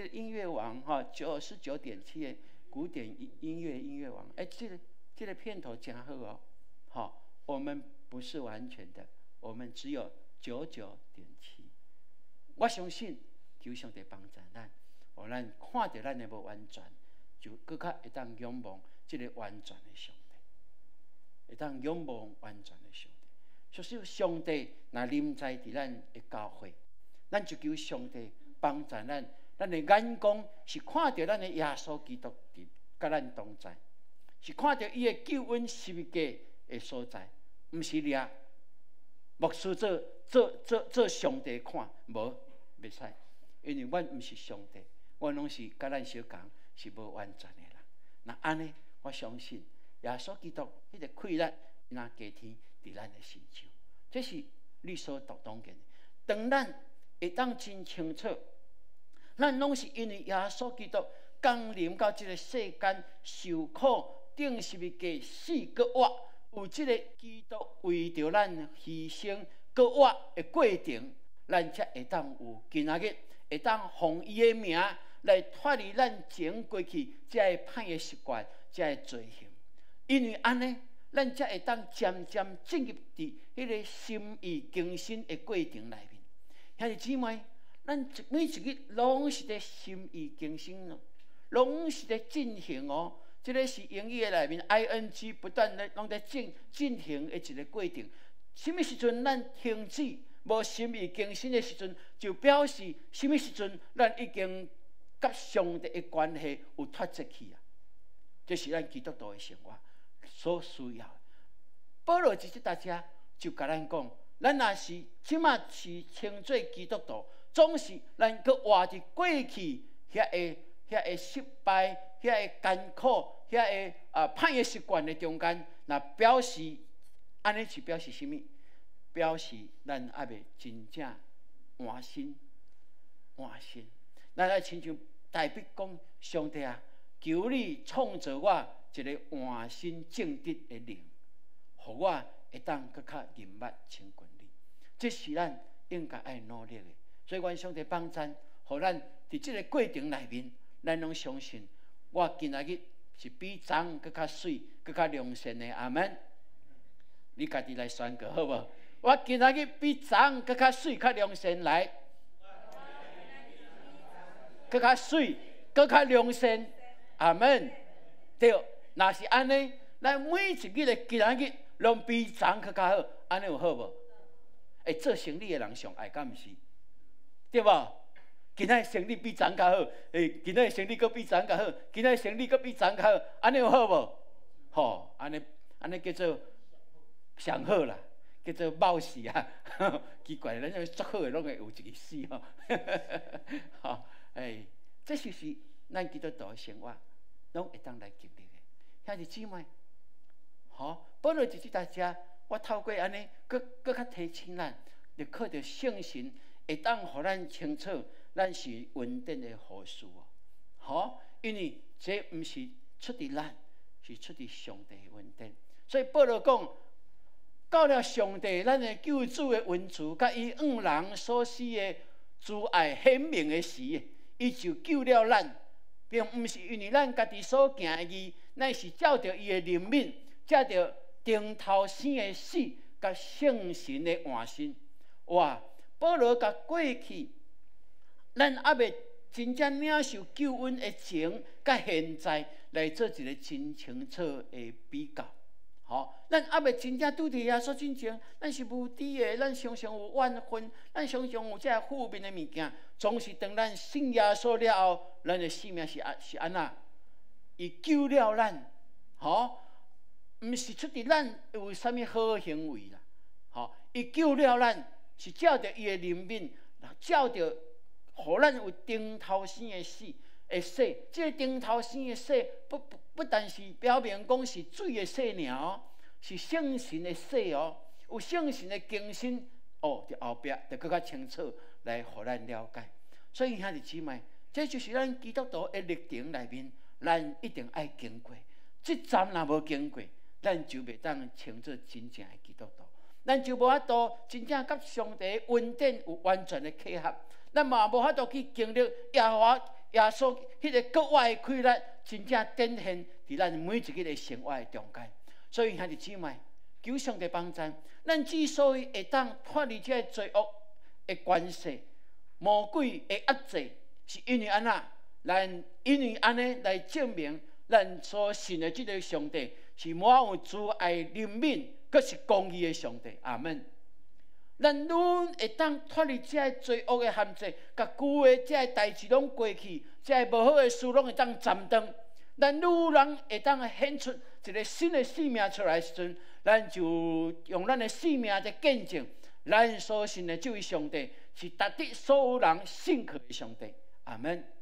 音樂王吼，99.7的古典音樂王，欸，這個片頭真好哦，吼，我們不是完全的，我們只有99.7。我相信求上帝幫助咱，予咱看著咱的無完全，就閣較會當仰望這个完全的上帝，會當仰望完全的上帝。所以上帝若臨在佇咱的教會，咱就求上帝幫助咱，咱的眼光是看著咱的耶穌基督佇佮咱同在，是看著伊的救恩十字架的所在，毋是掠牧師做上帝看，無袂使，因為阮毋是上帝，阮攏是佮咱相仝，是無完全的人。若按呢，我相信耶穌基督彼个氣力若加添佇咱的身上，這是理所當然的。當咱會當真清楚，咱攏是因為耶穌基督降臨到這个世間受苦、釘十字架、死、閣活，有這个基督為著咱犧牲、閣活的過程，咱才會當有今仔日會當奉伊的名來脫離咱前過去這个歹的習慣、這个罪行。因為按呢，咱才會當漸漸進入佇彼个心意更新的過程內面。兄弟姊妹，咱每一日攏是佇心意更新咯，攏是佇進行哦。這个是英語的內面，ing 不斷咧攏佇進行的一个過程。啥物時陣咱停止無心意更新的時陣，就表示啥物時陣咱已經佮上帝的關係有脫節去啊！這是咱基督徒的生活所需要的。保羅佇這搭遮就共咱講，咱若是這馬是稱做基督徒，總是咱閣活佇過去遐个失敗、遐个艱苦、遐个歹的習慣的中間，若表示按呢是表示啥物？表示咱猶未真正換心，換心。咱愛親像大衛講，上帝啊，求你創造我一个換心正直的靈，予我會當閣較認捌親近你。這是咱應該愛努力的。所以，願上帝幫贊，予咱佇這个過程內面，咱攏相信，我今仔日是比昨昏閣較媠、閣較良善的。阿門。你家己來宣告好無？我今仔日比昨昏閣較媠、較良善來，閣較媠、閣較良善。阿門。對，若是按呢，咱每一日的今仔日攏比昨昏閣較好，按呢有好無？欸，做生理的人上愛，敢毋是？對無？今仔日生理比昨昏較好，欸，今仔日生理閣比昨昏較好，今仔日生理閣比昨昏較好，按呢有好無？吼，按呢按呢叫做上好啦，叫做冒死啊！奇怪，咱這足好的攏會有一个死吼。吼，欸，這就是咱基督徒的生活，攏會當來經歷的。兄弟姊妹，吼，保羅佇這搭遮，我透過按呢，閣較提醒咱，就靠著聖神會當予咱清楚，咱是恩典的後嗣哦。吼，因為這毋是出佇咱，是出佇上帝的恩典。所以保羅講，到了上帝咱的救主的恩慈，佮伊向人所施的慈愛顯明的時，伊就救了咱，並毋是因為咱家己所行的義，乃是照著伊的憐憫，藉著重頭生的死，佮聖神的換新。哇！保羅共過去，咱猶未真正領受救恩的前，佮現在來做一個真清楚的比較。吼，咱猶未真正拄著耶穌進前，咱是無知的，咱常常有怨恨，咱常常有這負面的物件。總是當咱信耶穌了後，咱的生命是按怎？伊救了咱，吼，毋是出佇咱有啥物好行為啦，吼，伊救了咱，是照著伊的憐憫，照著予咱有重頭生的死的洗。這个重頭生的洗，不但是表明講是水的洗爾哦，是聖神的洗哦，有聖神的更新哦，佇後壁就閣較清楚來予咱了解。所以兄弟姊妹，這就是咱基督徒的歷程內面，咱一定愛經過。這站若無經過，咱就袂當稱做真正的基督徒。咱就無法度真正佮上帝恩典有完全的契合，咱嘛無法度去經歷耶和華耶穌彼个國外的氣力，真正展現佇咱每一日的生活的中間。所以兄弟姊妹，求上帝幫贊，咱之所以會當脫離這个罪惡的權勢、魔鬼的壓制，是因為按怎？咱因為按呢來證明咱所信的這个上帝是滿有慈愛憐憫，閣是公義的上帝。阿門。咱愈會當脫離這个罪惡的限制，共舊的這个代誌攏過去，這个無好的事攏會當斬斷。咱愈人會當顯出一个新的生命出來的時陣，咱就用咱的生命來見證，咱所信的這位上帝是值得所有人信靠的上帝。阿門。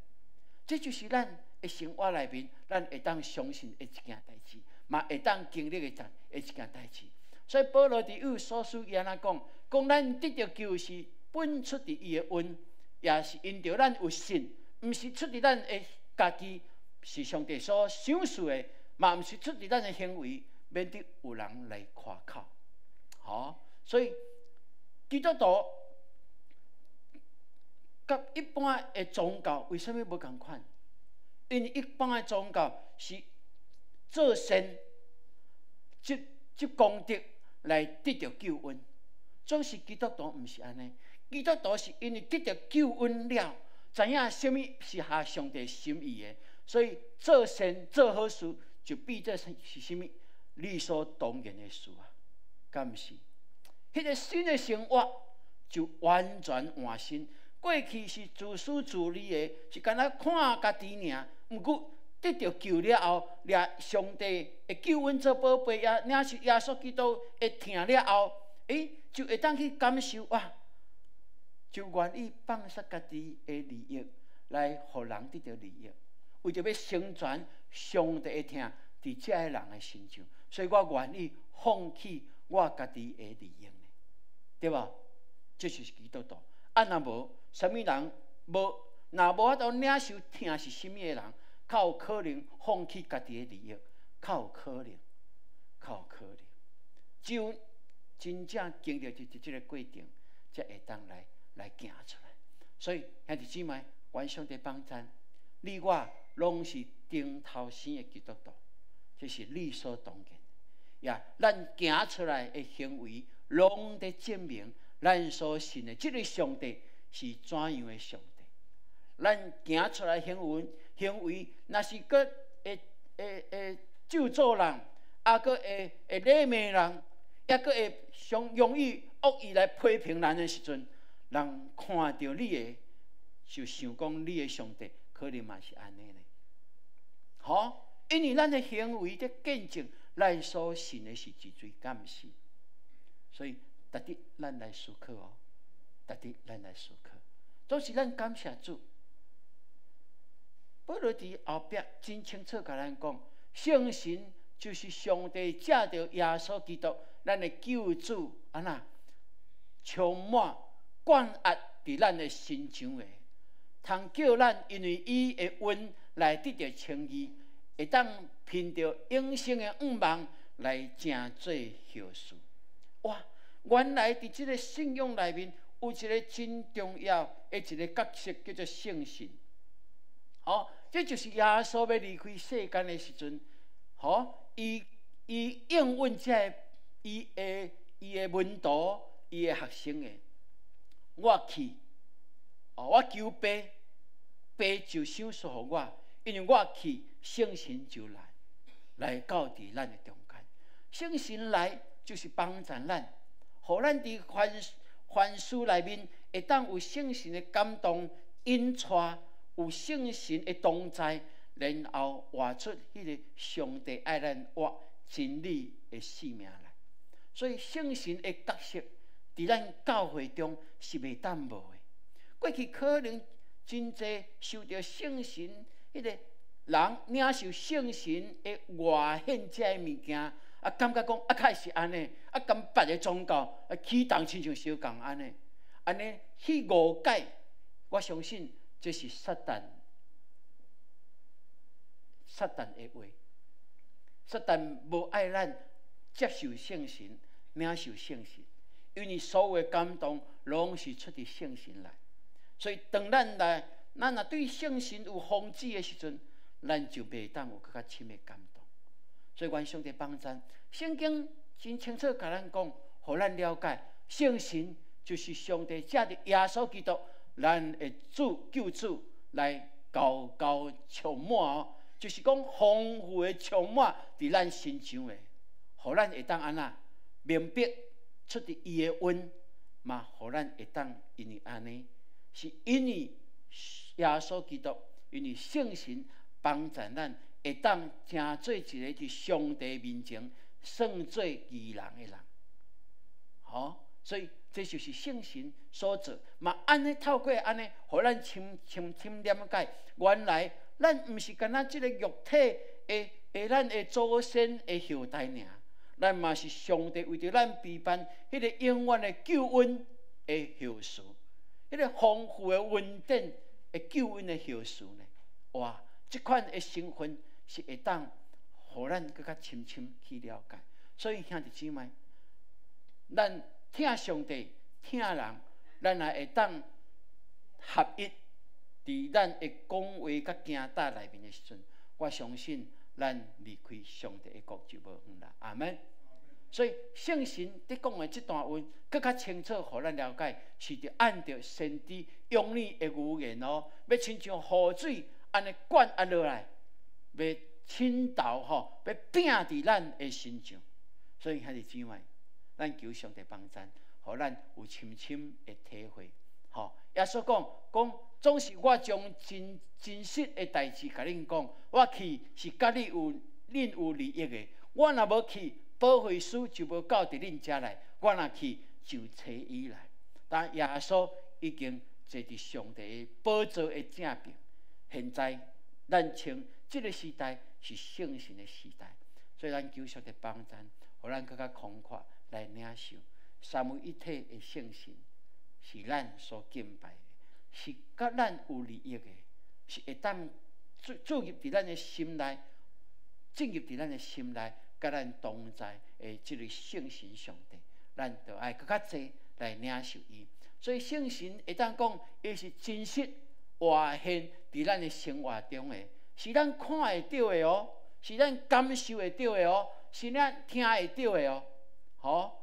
這就是咱的生活內面，咱會當相信的一件代誌，嘛會當經歷的一件代誌。所以保羅佇以弗所書伊按怎講？講咱得著救是本出佇伊的恩，也是因著咱有信，毋是出佇咱的家己，是上帝所賞賜的，嘛毋是出佇咱的行為，免得有人來誇口。吼，所以基督徒佮一般的宗教為啥物無仝款？因為一般的宗教是做善、積積功德來得著救恩，總是基督徒毋是按呢。基督徒是因為得著救恩了，知影啥物是合上帝心意的，所以做善做好事就變做是啥物理所當然的事啊，敢毋是？彼个新的生活就完全換新。過去是自私自利的，是干焦看家己爾。毋過得著救了後，掠上帝的救恩做寶貝，也領受耶穌基督的疼了後，就會當去感受哇，就願意放捨家己的利益，來予人得著利益，為著欲成全上帝的疼佇這个人的身上，所以我願意放棄我家己的利益呢，對無？這就是基督徒。啊，若無，啥物人無，若無法度領受疼是啥物的人，較有可能放棄家己的利益，較有可能，較有可能。只有真正經歷這个過程，才會當來行出來。所以兄弟姊妹，願上帝幫贊，你我攏是重頭生的基督徒，這是理所當然。也，咱行出來的行為，攏佇證明咱所信的這个上帝是怎樣的上帝。咱行出來行為，若是閣會咒詛人，啊，閣會禮罵人，抑閣會上容易惡意來批評人的時陣，人看著你的，就想講你的上帝可能嘛是按呢呢。吼，因為咱的行為佇見證咱所信的是一罪，敢毋是？所以，值得咱來思考哦，值得咱來思考。總是咱感謝主。保羅佇後壁真清楚共咱講，聖神就是上帝藉著耶穌基督，咱的救主，按怎充滿灌壓佇咱的身上的，通叫咱因為伊的恩來得著稱義，會當憑著永生的向望來成做後嗣。哇！原來佇這个信仰內面有一个真重要的一个角色，叫做聖神。吼，這就是耶穌欲離開世間的時陣，吼，伊應允這个伊的門徒、伊的學生的，我去，哦，我求爸，爸就賞賜予我，因為我去，聖神就來，來到佇咱的中間。聖神來就是幫助咱，予咱佇凡凡事內面會當有聖神的感動引帶，有聖神的同在，然後活出彼个上帝愛咱活真理的生命來。所以聖神的角色，佇咱教會中是袂當無的。過去可能真濟受著聖神彼个人領受聖神的外顯這个物件，啊，感覺講啊，確是按呢，啊，佮別个宗教啊，起動親像相仝按呢，按呢去誤解。我相信這是撒旦的話。撒旦無愛咱接受聖神，領受聖神，因為所有的感動攏是出佇聖神來。所以當咱來，咱若對聖神有防止的時陣，咱就袂當有閣較深的感動。所以願上帝幫贊，聖經真清楚共咱講，予咱了解聖神就是上帝藉著耶穌基督，咱的主救主來敎敎充滿哦，就是講豐富的充滿佇咱身上的，予咱會當按怎明白出佇伊的話，嘛予咱會當因為按呢，是因為耶穌基督，因為聖神幫助咱會當成做一个佇上帝面前算做義人的人，吼，所以這就是聖神所做，嘛按呢透過按呢，予咱深深深了解，原來咱毋是干焦這个肉體的的咱的祖先的後代爾，咱嘛是上帝為著咱備辦彼个永遠的救恩的後嗣，彼个豐富的恩典的救恩的後嗣呢？哇！這款的身份是會當予咱閣較深深去了解。所以兄弟姊妹，咱疼上帝、疼人，咱也會當合一，佇咱的講話佮行踏內面的時陣，我相信咱離開上帝的國就無遠啦。阿門。所以聖神佇講的這段話，閣較清楚，予咱了解，是著按著先知約拿的預言哦，欲親像雨水按呢灌壓落來，欲傾倒吼，欲拚佇咱的身上。所以兄弟姊妹，咱求上帝幫贊，予咱有深深的體會。吼，耶穌講講，總是我將真真實的代誌共恁講，我去是佮你有恁有利益的。我若無去，保惠師就無到佇恁遮來；我若去，就差伊來。但耶穌已經坐佇上帝的寶座的正爿。現在咱稱這个時代是聖神的時代，所以咱求上帝幫贊，予咱閣較寬闊來領受三位一體的聖神，是咱所敬拜的，是佮咱有利益的，是會當注注入佇咱的心內，進入佇咱的心內，佮咱同在的這个聖神上帝，咱就愛閣較濟來領受伊。所以聖神會當講，伊是真實活現佇咱的生活中的，是咱看會著的哦，是咱感受會著的哦，是咱聽會著的哦。吼，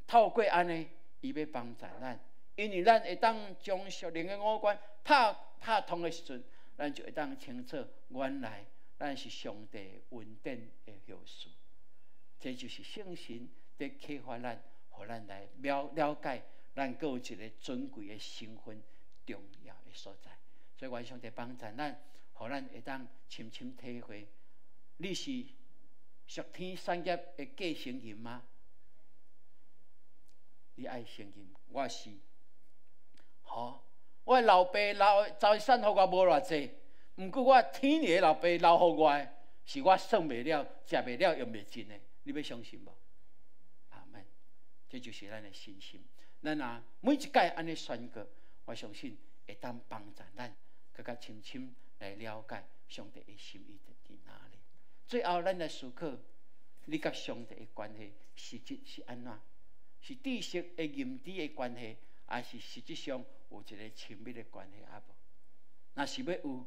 透過按呢，伊欲幫助咱，因為咱會當將屬靈的五官拍拍通的時陣，咱就會當清楚，原來咱是上帝恩典的後嗣。這就是聖神佇啟發咱，予咱來了了解，咱閣有一个尊貴的身份，重要的所在。所以，願上帝幫助咱，予咱會當深深體會，你是屬天產業的繼承人嗎？你愛承認我是，吼，我老爸留財產予我無偌濟，毋過我天的老爸留予我的，是我算袂了、食袂了、用袂盡的。你欲相信無？阿門。這就是咱的信心。咱若每一擺按呢宣告，我相信會當幫助咱，閣較深深來了解上帝的心意佇哪裡。最後，咱來思考。你佮上帝的關係實質是按怎？是知識的認知的關係，抑是實質上有一個親密的關係抑無？若是欲有，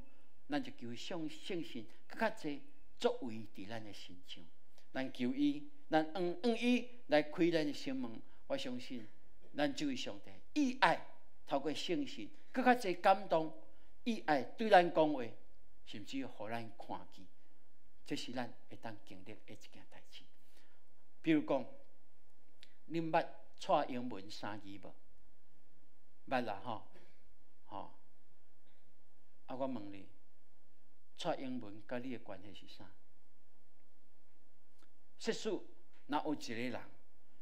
咱就求上聖神閣較濟作為佇咱的身上。咱求伊，咱向伊來開咱的心門。我相信，咱這位上帝，伊愛透過聖神閣較濟感動，伊愛對咱講話，甚至予咱看見，這是咱會當經歷的一件代誌。比如講，恁捌蔡英文三字無？捌啦吼，吼。啊，我問你，蔡英文佮你的關係是啥？設使若有一個人，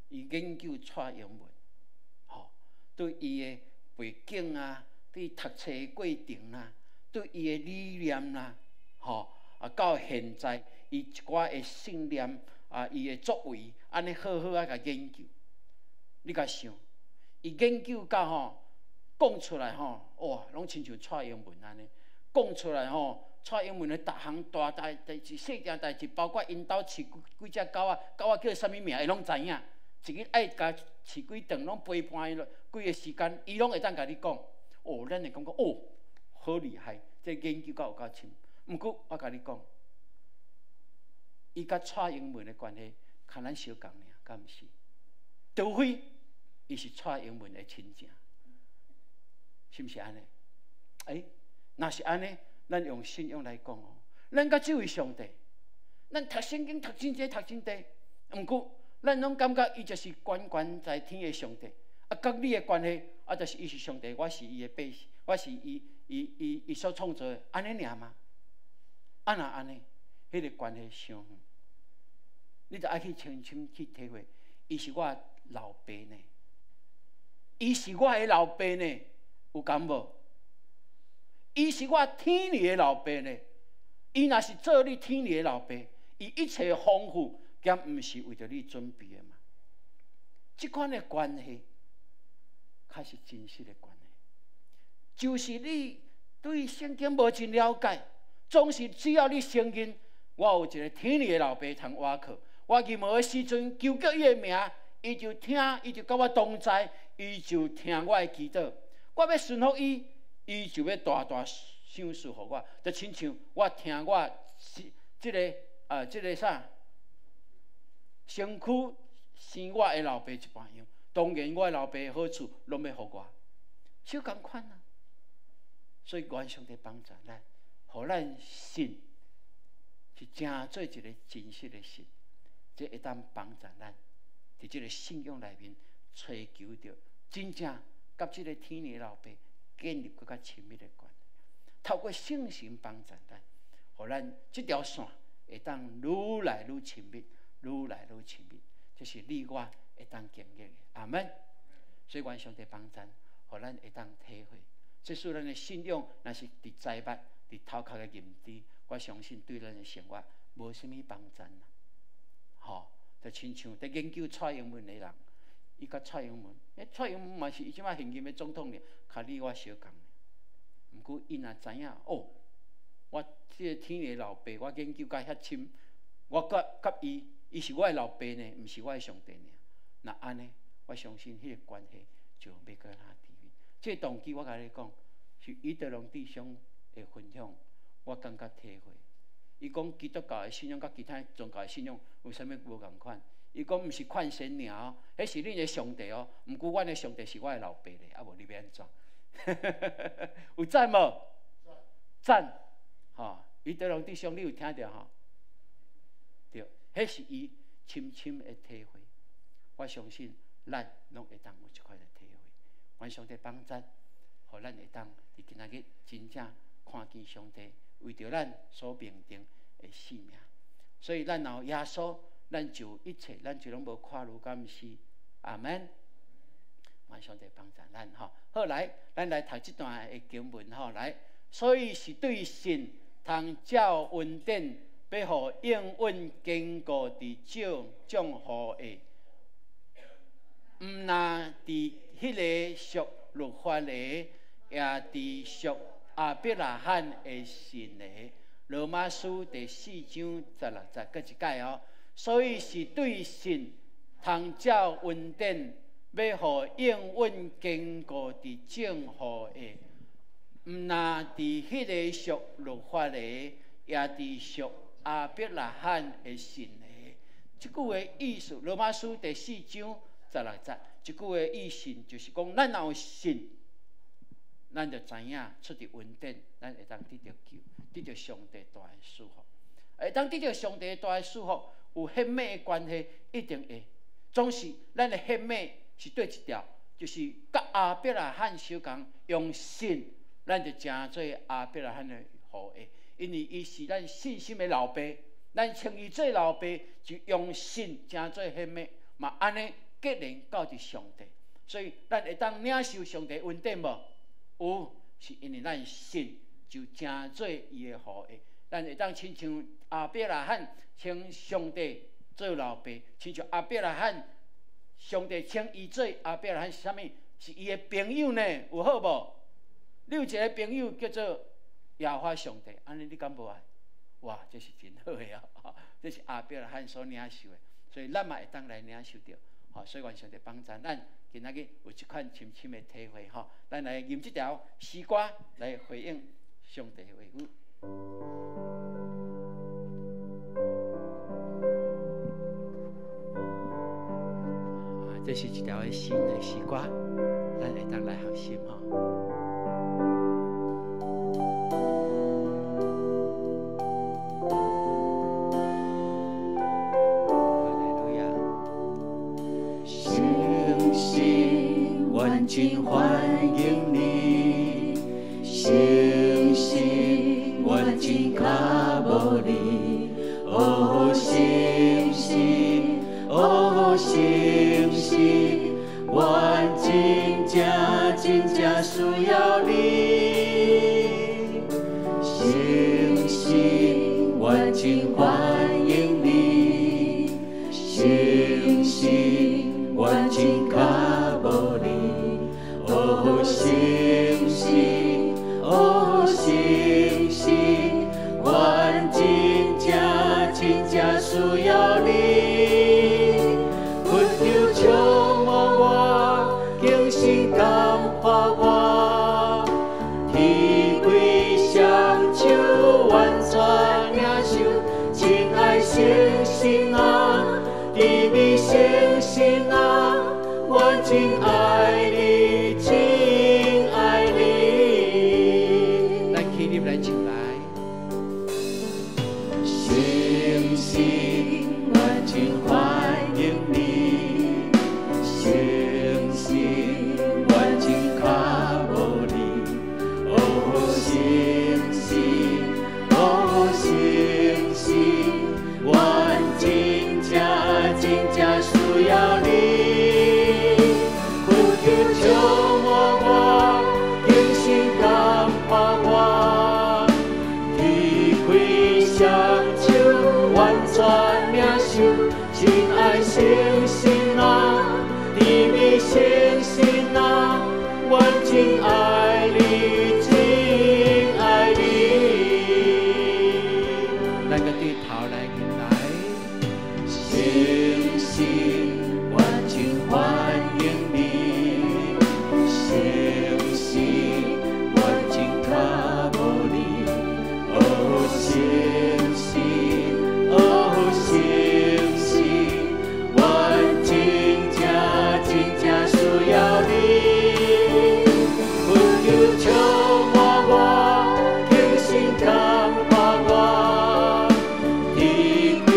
伊研究蔡英文，吼，對伊的背景啊，對讀冊的過程啊，對伊的理念啦，吼，啊，到現在伊一寡的信念啊，伊的作為，按呢好好啊共研究。你共想，伊研究到吼，講出來吼，哇，攏親像蔡英文按呢，講出來吼，蔡英文的逐項大代誌、細件代誌，包括𪜶兜飼幾幾隻狗仔，狗仔叫啥物名，伊攏知影。一日愛共飼幾頓，攏陪伴伊幾个時間，伊攏會當共你講。哦，咱會感覺哦，好厲害，這研究到有夠深。毋過我共你講，伊佮蔡英文的關係，較咱相仝爾，敢毋是？除非伊是蔡英文的親情，是毋是按呢？欸，若是按呢，咱用信仰來講哦，咱佮這位上帝，咱讀聖經讀真濟，讀真濟，毋過咱攏感覺伊就是懸懸在天的上帝，啊，佮你的關係，啊，就是伊是上帝，我是伊的百姓，我是伊伊伊伊所創造的，按呢爾嗎？啊，若按呢，彼個關係傷遠，你著愛去深深去體會，伊是我老爸呢，伊是我的老爸呢，有敢無？伊是我天父的老爸呢，伊若是做你天父的老爸，伊一切豐富，敢毋是為著你準備的嗎？這款的關係，較是真實的關係。就是你對聖經無真了解，總是只要你承認，我有一個天父的老爸通倚靠，我任何的時陣求叫伊的名，伊就聽，伊就佮我同在，伊就聽我的祈禱。我欲順服伊，伊就欲大大賞賜予我，就親像我聽我這個啊，這個啥身軀生我的老爸一般樣。當然，我的老爸的好處攏欲予我，相仝款啊。所以，願上帝幫助咱，予咱信是成做一個真實的信，這會當幫助咱佇這個信仰內面追求著真正佮這個天父老爸建立閣較親密的關係。透過聖神幫助咱，予咱這條線會當愈來愈親密，愈來愈親密。這是你我會當經歷的。阿門。所以願上帝幫助，予咱會當體會。即使咱的信仰若是佇財物、佇頭殼的認知，我相信對咱的生活無啥物幫助啦。吼，就親像佇研究蔡英文的人，伊佮蔡英文，欸，蔡英文嘛是伊這擺現任的總統爾，較你我相仝。毋過伊若知影，哦，我這个天的老爸，我研究甲遐深，我佮佮伊，伊是我的老爸呢，毋是我的上帝爾。若按呢，我相信彼个關係就欲閣較甜蜜。這個動機我共你講，是余德龍弟兄的分享，我感覺體會。伊講基督教的信仰佮其他宗教的信仰有啥物無仝款？伊講毋是勸神爾哦，彼是恁的上帝哦。毋過阮的上帝是我的老爸咧，啊無你欲按怎？有讚無？讚，吼！余德龍弟兄，你有聽著吼？對，彼是伊深深的體會。我相信咱攏會當有這款的體會。願上帝幫贊，予咱會當佇今仔日真正看見上帝為著咱所命定的性命。所以咱若有耶穌，咱就有一切，咱就攏無看慮敢毋是？阿門。願上帝幫贊咱吼。好，來，咱來讀這段的經文吼，來。所以是對信通照恩典，欲予永遠堅固佇眾降予的，毋但佇彼个屬律法的，也佇屬亞伯拉罕的信的。羅馬書第4章16節，閣一擺哦。所以是對信通照恩典，欲予應允堅固佇眾後裔，毋若佇彼個屬律法的，也佇屬亞伯拉罕的信的。這句話意思，羅馬書第四章十六節，這句話意思就是講，咱若有信，咱就知影出佇恩典，咱會當得著救，得著上帝大的祝福。會當得著上帝大的祝福，有血脈的關係，一定會。總是咱的血脈是對一條，就是佮亞伯拉罕相仝，用信，咱就成做亞伯拉罕的後裔，因為伊是咱信心的老爸，咱稱伊做老爸，就用信成做血脈，嘛按呢結連到佇上帝，所以咱會當領受上帝恩典無？有，是因為咱信就成做伊的後裔，咱會當親像亞伯拉罕稱上帝做老爸，親像亞伯拉罕，上帝稱伊做亞伯拉罕是啥物？是伊的朋友呢？有好無？你有一個朋友叫做耶和華上帝，按呢你敢無愛？哇，這是真好的啊！這是亞伯拉罕所領受的，所以咱嘛會當來領受著。吼，所以願上帝幫助咱今仔日有這款深深的體會吼。咱來吟這條詩歌來回應上帝的話語。啊，這是一條新的詩歌，咱會當來學習吼。真歡迎你，誠實，我真跤無你。哦，誠實，哦，誠實，我真正真正需要你。誠實，我真歡迎你，誠實，我真跤無你。哦，誠實，哦，誠實，我真正真正需要你。恳求充滿我，更新感化我，天貴雙手完全領受，親愛誠實啊，甜美誠實啊，我真愛你。真愛你。咱起立來唱來。誠實，我真歡迎你。誠實，我真跤無你。哦，誠實，哦，誠實，我真正真正需要你。求充滿我，更新感化我，天開雙手完全領受，親愛誠實啊，甜美誠實啊，我真愛你，真愛你。咱閣對頭來面來，誠實，我真歡迎你。誠實，我真跤無你。哦，誠實，哦，誠實，我真正真正需要你。懇求充滿我，更新感化我，天開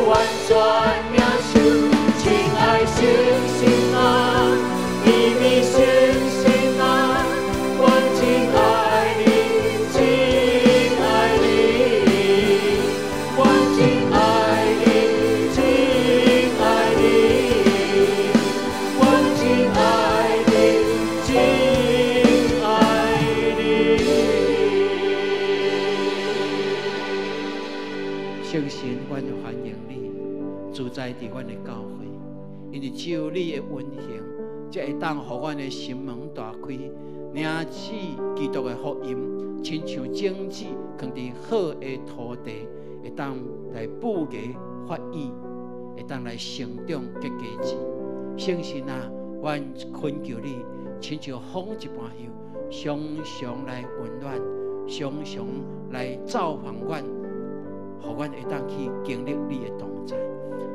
完全领受。亲爱圣神啊，秘密圣神啊，阮真爱你，真爱你，阮真爱你，真爱你，阮真爱你，真爱你。圣神，阮欢迎你住在伫阮的教会，因为只有你的运行，才會當予阮的心門大開，領取基督的福音，親像種子囥佇好的土地，會當來布芽發芽，會當來成長結果子。聖神啊，阮懇求你，親像風一般樣，常常來溫暖，常常來造訪阮，予阮會當去經歷你的同在。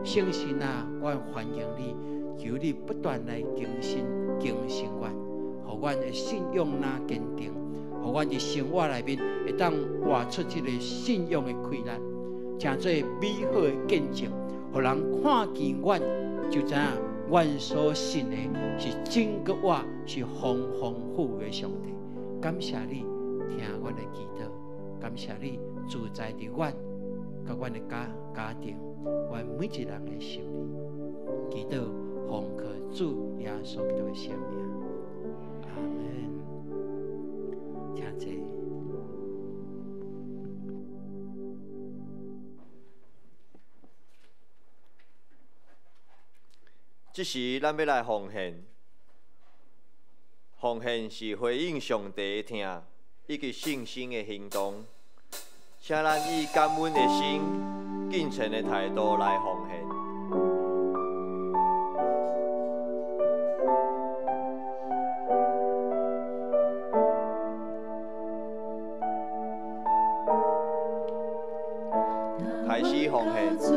聖神啊，阮歡迎你，求你不斷來更新、更新阮，予阮的信仰若堅定，予阮佇生活內面會當活出這個信仰的氣力，成做美好的見證，予人看見阮就知影阮所信的是真閣活，是豐豐富的上帝。感謝你聽阮的祈禱，感謝你住在佇阮佮阮的家庭，阮每一人的心裡。祈禱奉靠主耶穌基督的聖名，阿們。請坐。這時，咱欲來奉獻。奉獻是回應上帝的疼以及信心的行動。請咱以感恩的心、敬虔的態度來奉獻。開始奉獻。請坐。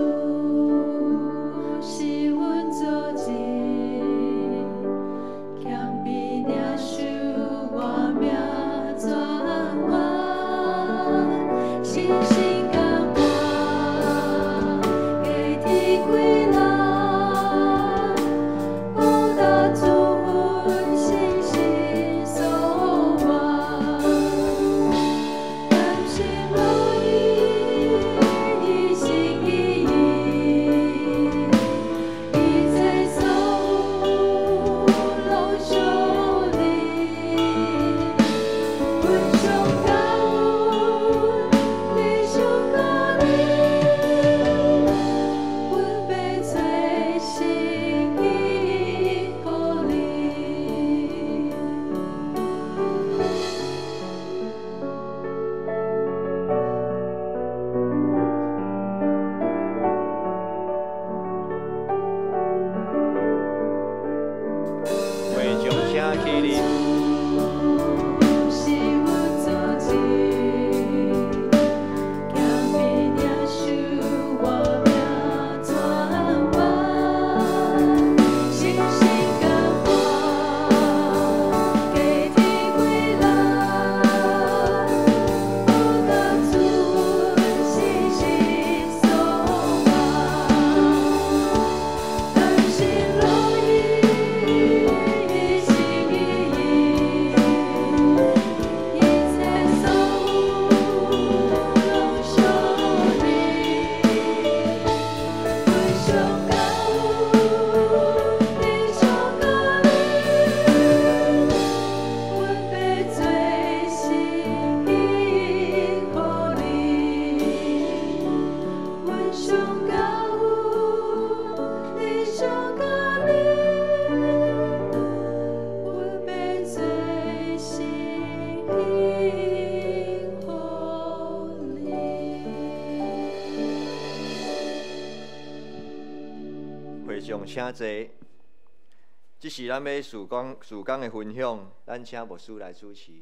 這是咱欲事工的分享，咱請牧師來主持。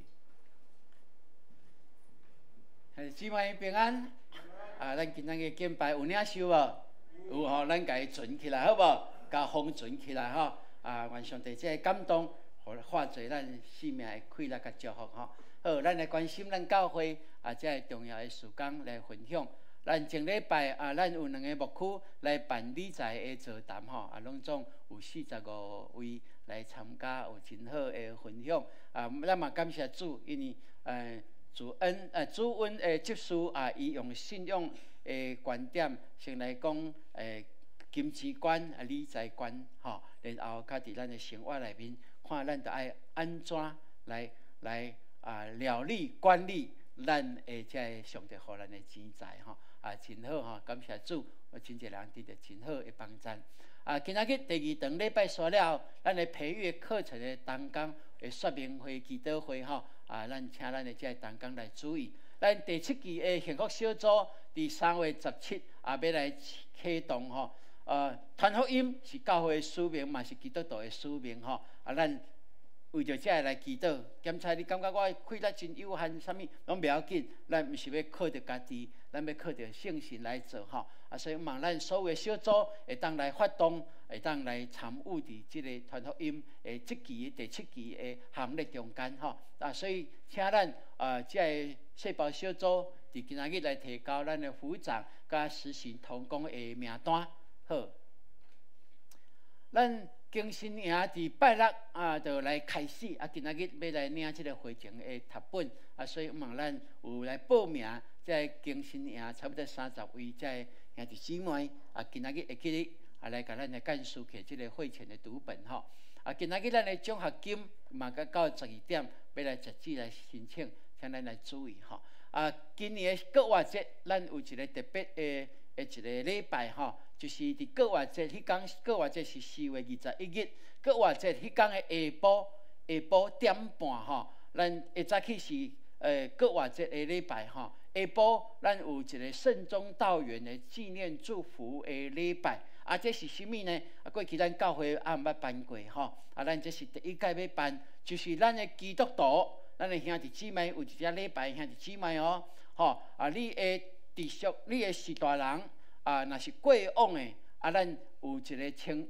姊妹平安。啊，咱今仔日敬拜有領受無？有吼，咱共伊存起來好無？共封存起來吼。啊，願上帝這个感動，予化做咱生命的氣力佮祝福吼。好，咱來關心咱教會啊，這个重要的事工來分享。咱前禮拜啊，咱有兩个牧區來辦理財的座談吼，啊，攏總有45位來參加，有真好的分享。啊，咱嘛感謝主，因為主恩主恩的執事啊，伊用信仰的觀點先來講金錢觀啊、理財觀吼，然後較佇咱的生活內面，看咱著愛按怎來料理管理咱的這个上帝予咱的錢財吼，啊，真好吼，感謝主，有真濟人得著真好的幫贊。啊，今仔日第二堂禮拜煞了後，咱的培育課程的同工的說明會、祈禱會吼，啊，咱請咱的這个同工來注意。咱第七期的幸福小組，佇3月17啊，欲來啟動吼。傳福音是教會的使命，嘛是基督徒的使命吼。啊，咱為著這个來祈禱，檢查你感覺我氣力真有限，啥物攏袂要緊。咱毋是欲靠著家己，咱欲靠著聖神來做吼。啊，所以望咱所有的小組會當來發動，會當來參與佇這个傳福音的這期第七期的行列中間吼。啊，所以請咱這个細胞小組佇今仔日來提交咱的副長佮實行同工的名單。好，咱更新營佇拜六啊，就來開始啊，今仔日欲來領這个會前的讀本啊，所以望咱有來報名，這个更新營差不多30位這个兄弟姊妹啊，今仔日會記得啊來共咱的幹事摕這个會前的讀本吼。啊，今仔日咱的獎學金嘛，閣到12點欲來截止來申請，請咱來注意吼。啊，今年的復活節，咱有一个特別的一个禮拜吼，就是佇復活節彼工，復活節是4月21日，復活節彼工的下晡點半吼，咱會早起是復活節的禮拜吼，下晡咱有一个聖宗道元的紀念祝福的禮拜。啊，這是啥物呢？啊，過去咱教會也毋捌辦過吼，啊，咱這是第一屆欲辦，就是咱的基督徒，咱的兄弟姊妹有一隻禮拜兄弟姊妹哦，吼，啊，你的直屬，你的序大人啊，若是過往的，啊，咱有一个稱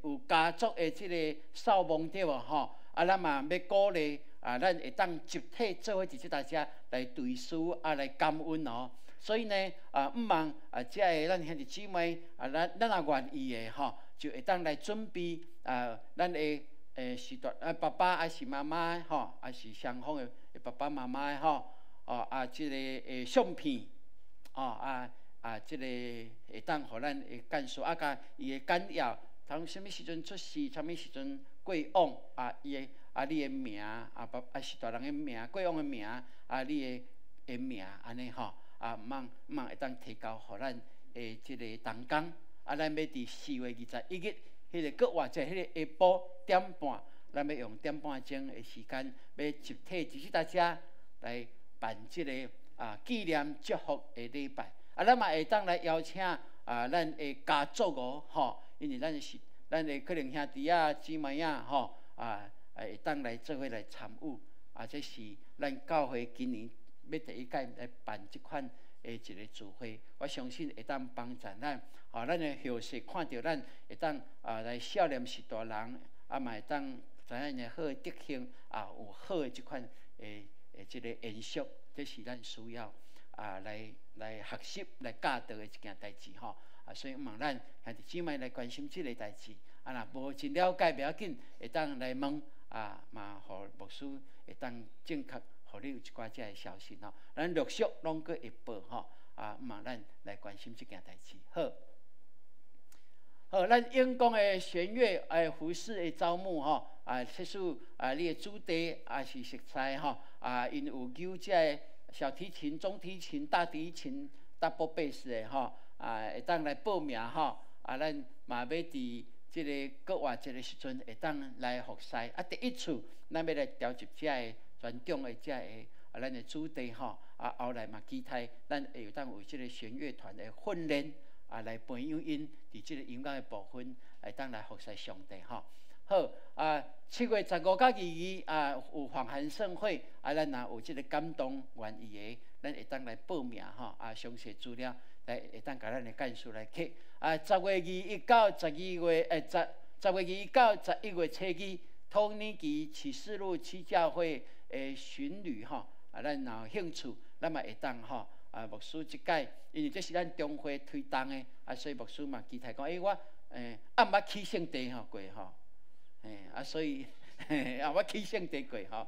有家族的這个掃墓對無吼？啊，咱嘛欲鼓勵啊，咱會當集體做伙佇這搭遮來追思啊，來感恩哦。所以呢，啊，毋望啊，這个咱兄弟姊妹啊，咱若願意的吼，就會當來準備啊，咱的序大啊爸爸還是媽媽吼，還是雙方的爸爸媽媽吼，哦啊，這个相片，哦啊啊，這个會當予咱的幹事啊，佮伊的簡要，從啥物時陣出世，啥物時陣過往啊，伊的啊你的名啊爸啊序大人的名，過往的名啊你的名按呢吼。啊，毋望毋望會當提交予咱的這个同工，啊，咱欲佇4月21日，彼个復活節，彼个下晡點半，咱欲用點半鐘的時間，欲集體佇這搭遮來辦這个紀念祝福的禮拜。啊，咱嘛會當來邀請啊，咱的家族哦，吼，因為咱是咱的可能兄弟仔、姊妹仔，吼，啊，會當來做伙來參與，啊，這是咱教會今年欲第一屆來辦這款的一个聚會，我相信會當幫助咱，吼，咱的後世看著咱會當啊來孝念序大人，啊嘛會當知影𪜶的好的德行，啊有好的這款的這个延續，這是咱需要啊來學習、來教導的一件代誌吼。啊，所以望咱兄弟姊妹來關心這个代誌，啊，若無真了解，袂要緊，會當來問啊，嘛予牧師會當正確。予你有一寡這个消息吼，咱陸續攏閣會報吼，啊，望咱來關心這件代誌。好，好，咱永光的弦樂服事的招募吼，啊，測試啊，你的主題也是熟悉吼，啊，𪜶有邀這个小提琴、中提琴、大提琴、double bass 的吼，啊，會當來報名吼，啊，咱嘛欲佇這个復活節的時陣會當來服侍。啊，第一次咱欲來調集這个傳統的這个啊，咱的主題吼，啊，後來嘛期待咱會當有這个弦樂團的訓練，啊，來培養𪜶佇這个音樂的部分，會當來服侍上帝吼。好啊，7月15佮22啊，有訪韓盛會，啊，咱若有這个感動願意的，咱會當來報名吼，啊，詳細資料來會當共咱的幹事來摕。啊，10月21到12月，10月21到11月初二，托尼基啟示錄七教會的巡旅吼，啊，咱若有興趣，咱嘛會當吼，啊，啊，牧師這擺，因為這是咱中會推動的，啊，所以牧師嘛期待講，欸，我啊毋捌去聖地吼過吼，欸，啊，所以啊捌去聖地過吼，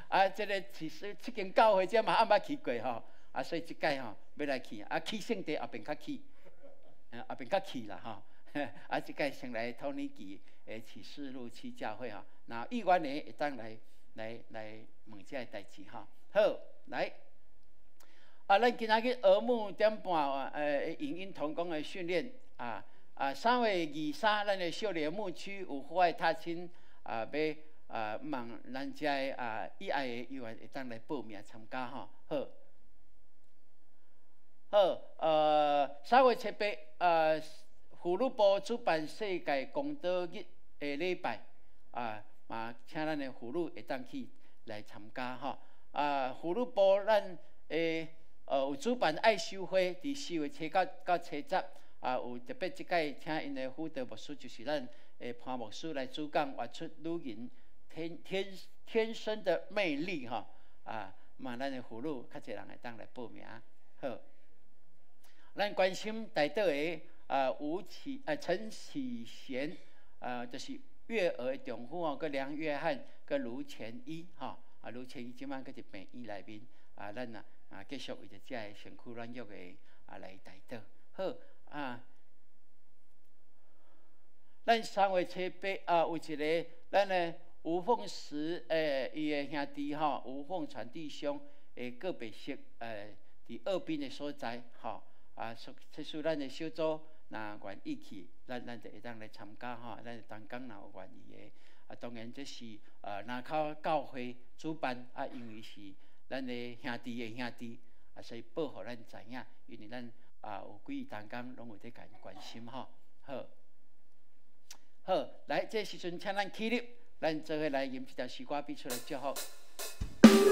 啊，這个其實這間教會這嘛啊毋捌去過吼，啊，所以這擺吼欲來去，啊，去聖地後邊較去，後邊較去啦吼，啊，這擺先來土耳其的啟示錄區教會吼，若意願的會當來來來問這个代誌吼，好，來。啊，咱今仔日兒牧點半，影音同工的訓練啊啊，3月23，咱的少年牧區有戶外踏青啊，欲啊望咱遮的啊意愛的議員會當來報名參加吼，好。好，3月7、8，婦女部主辦世界公禱日的禮拜，啊，嘛請咱的婦女會當去來參加吼。啊，婦女部咱的有主辦愛修會，佇4月7到7十，啊，有特別這擺請𪜶的輔導牧師，就是咱的潘牧師來主講，活出女人天天天生的魅力吼，啊，嘛咱的婦女較濟人會當來報名，好。咱關心大島的啊吳啟啊陳啟賢，啊，就是月娥的丈夫哦，佮梁約翰，佮盧前一吼，啊盧前一這擺閣佇病院內面，啊，咱啊。啊，繼續為著遮个身軀軟弱的啊來代禱。好啊，咱3月7、8啊，有一个咱的吳鳳石誒，伊的兄弟吼，吳鳳傳弟兄的告別式誒，佇澳濱的所在吼啊，說使咱的小組若願意去，咱就會當來參加吼，咱的同工若有願意的啊，當然這是林口教會主辦啊，因為是咱的兄弟的兄弟，啊，所以報予咱知影，因為咱啊有幾个同工攏有咧共𪜶關心吼。好，好，來，這時陣請咱起立，咱做伙來吟這條詩歌，彼此來祝福。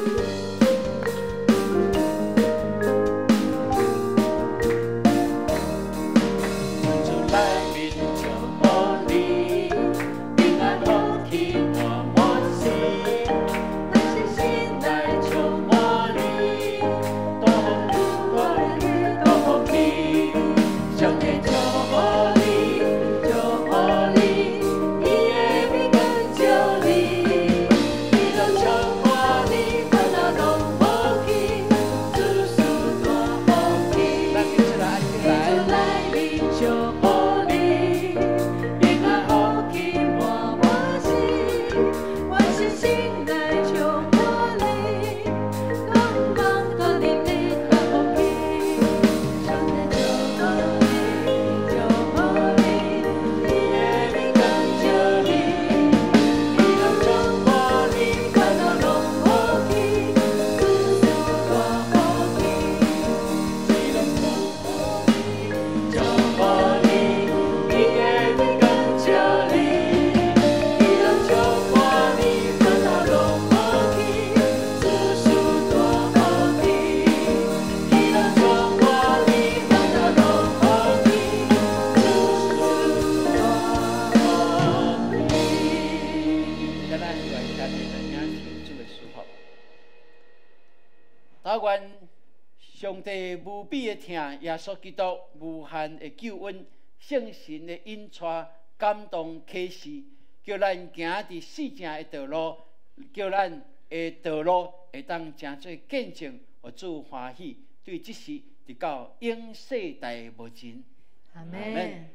上帝無比的疼，耶穌基督無限的救恩，聖神的引帶、感動、啟示，叫咱行佇四正的道路，叫咱的道路會當成做見證，予主歡喜。對這時直到永世代無盡。阿門。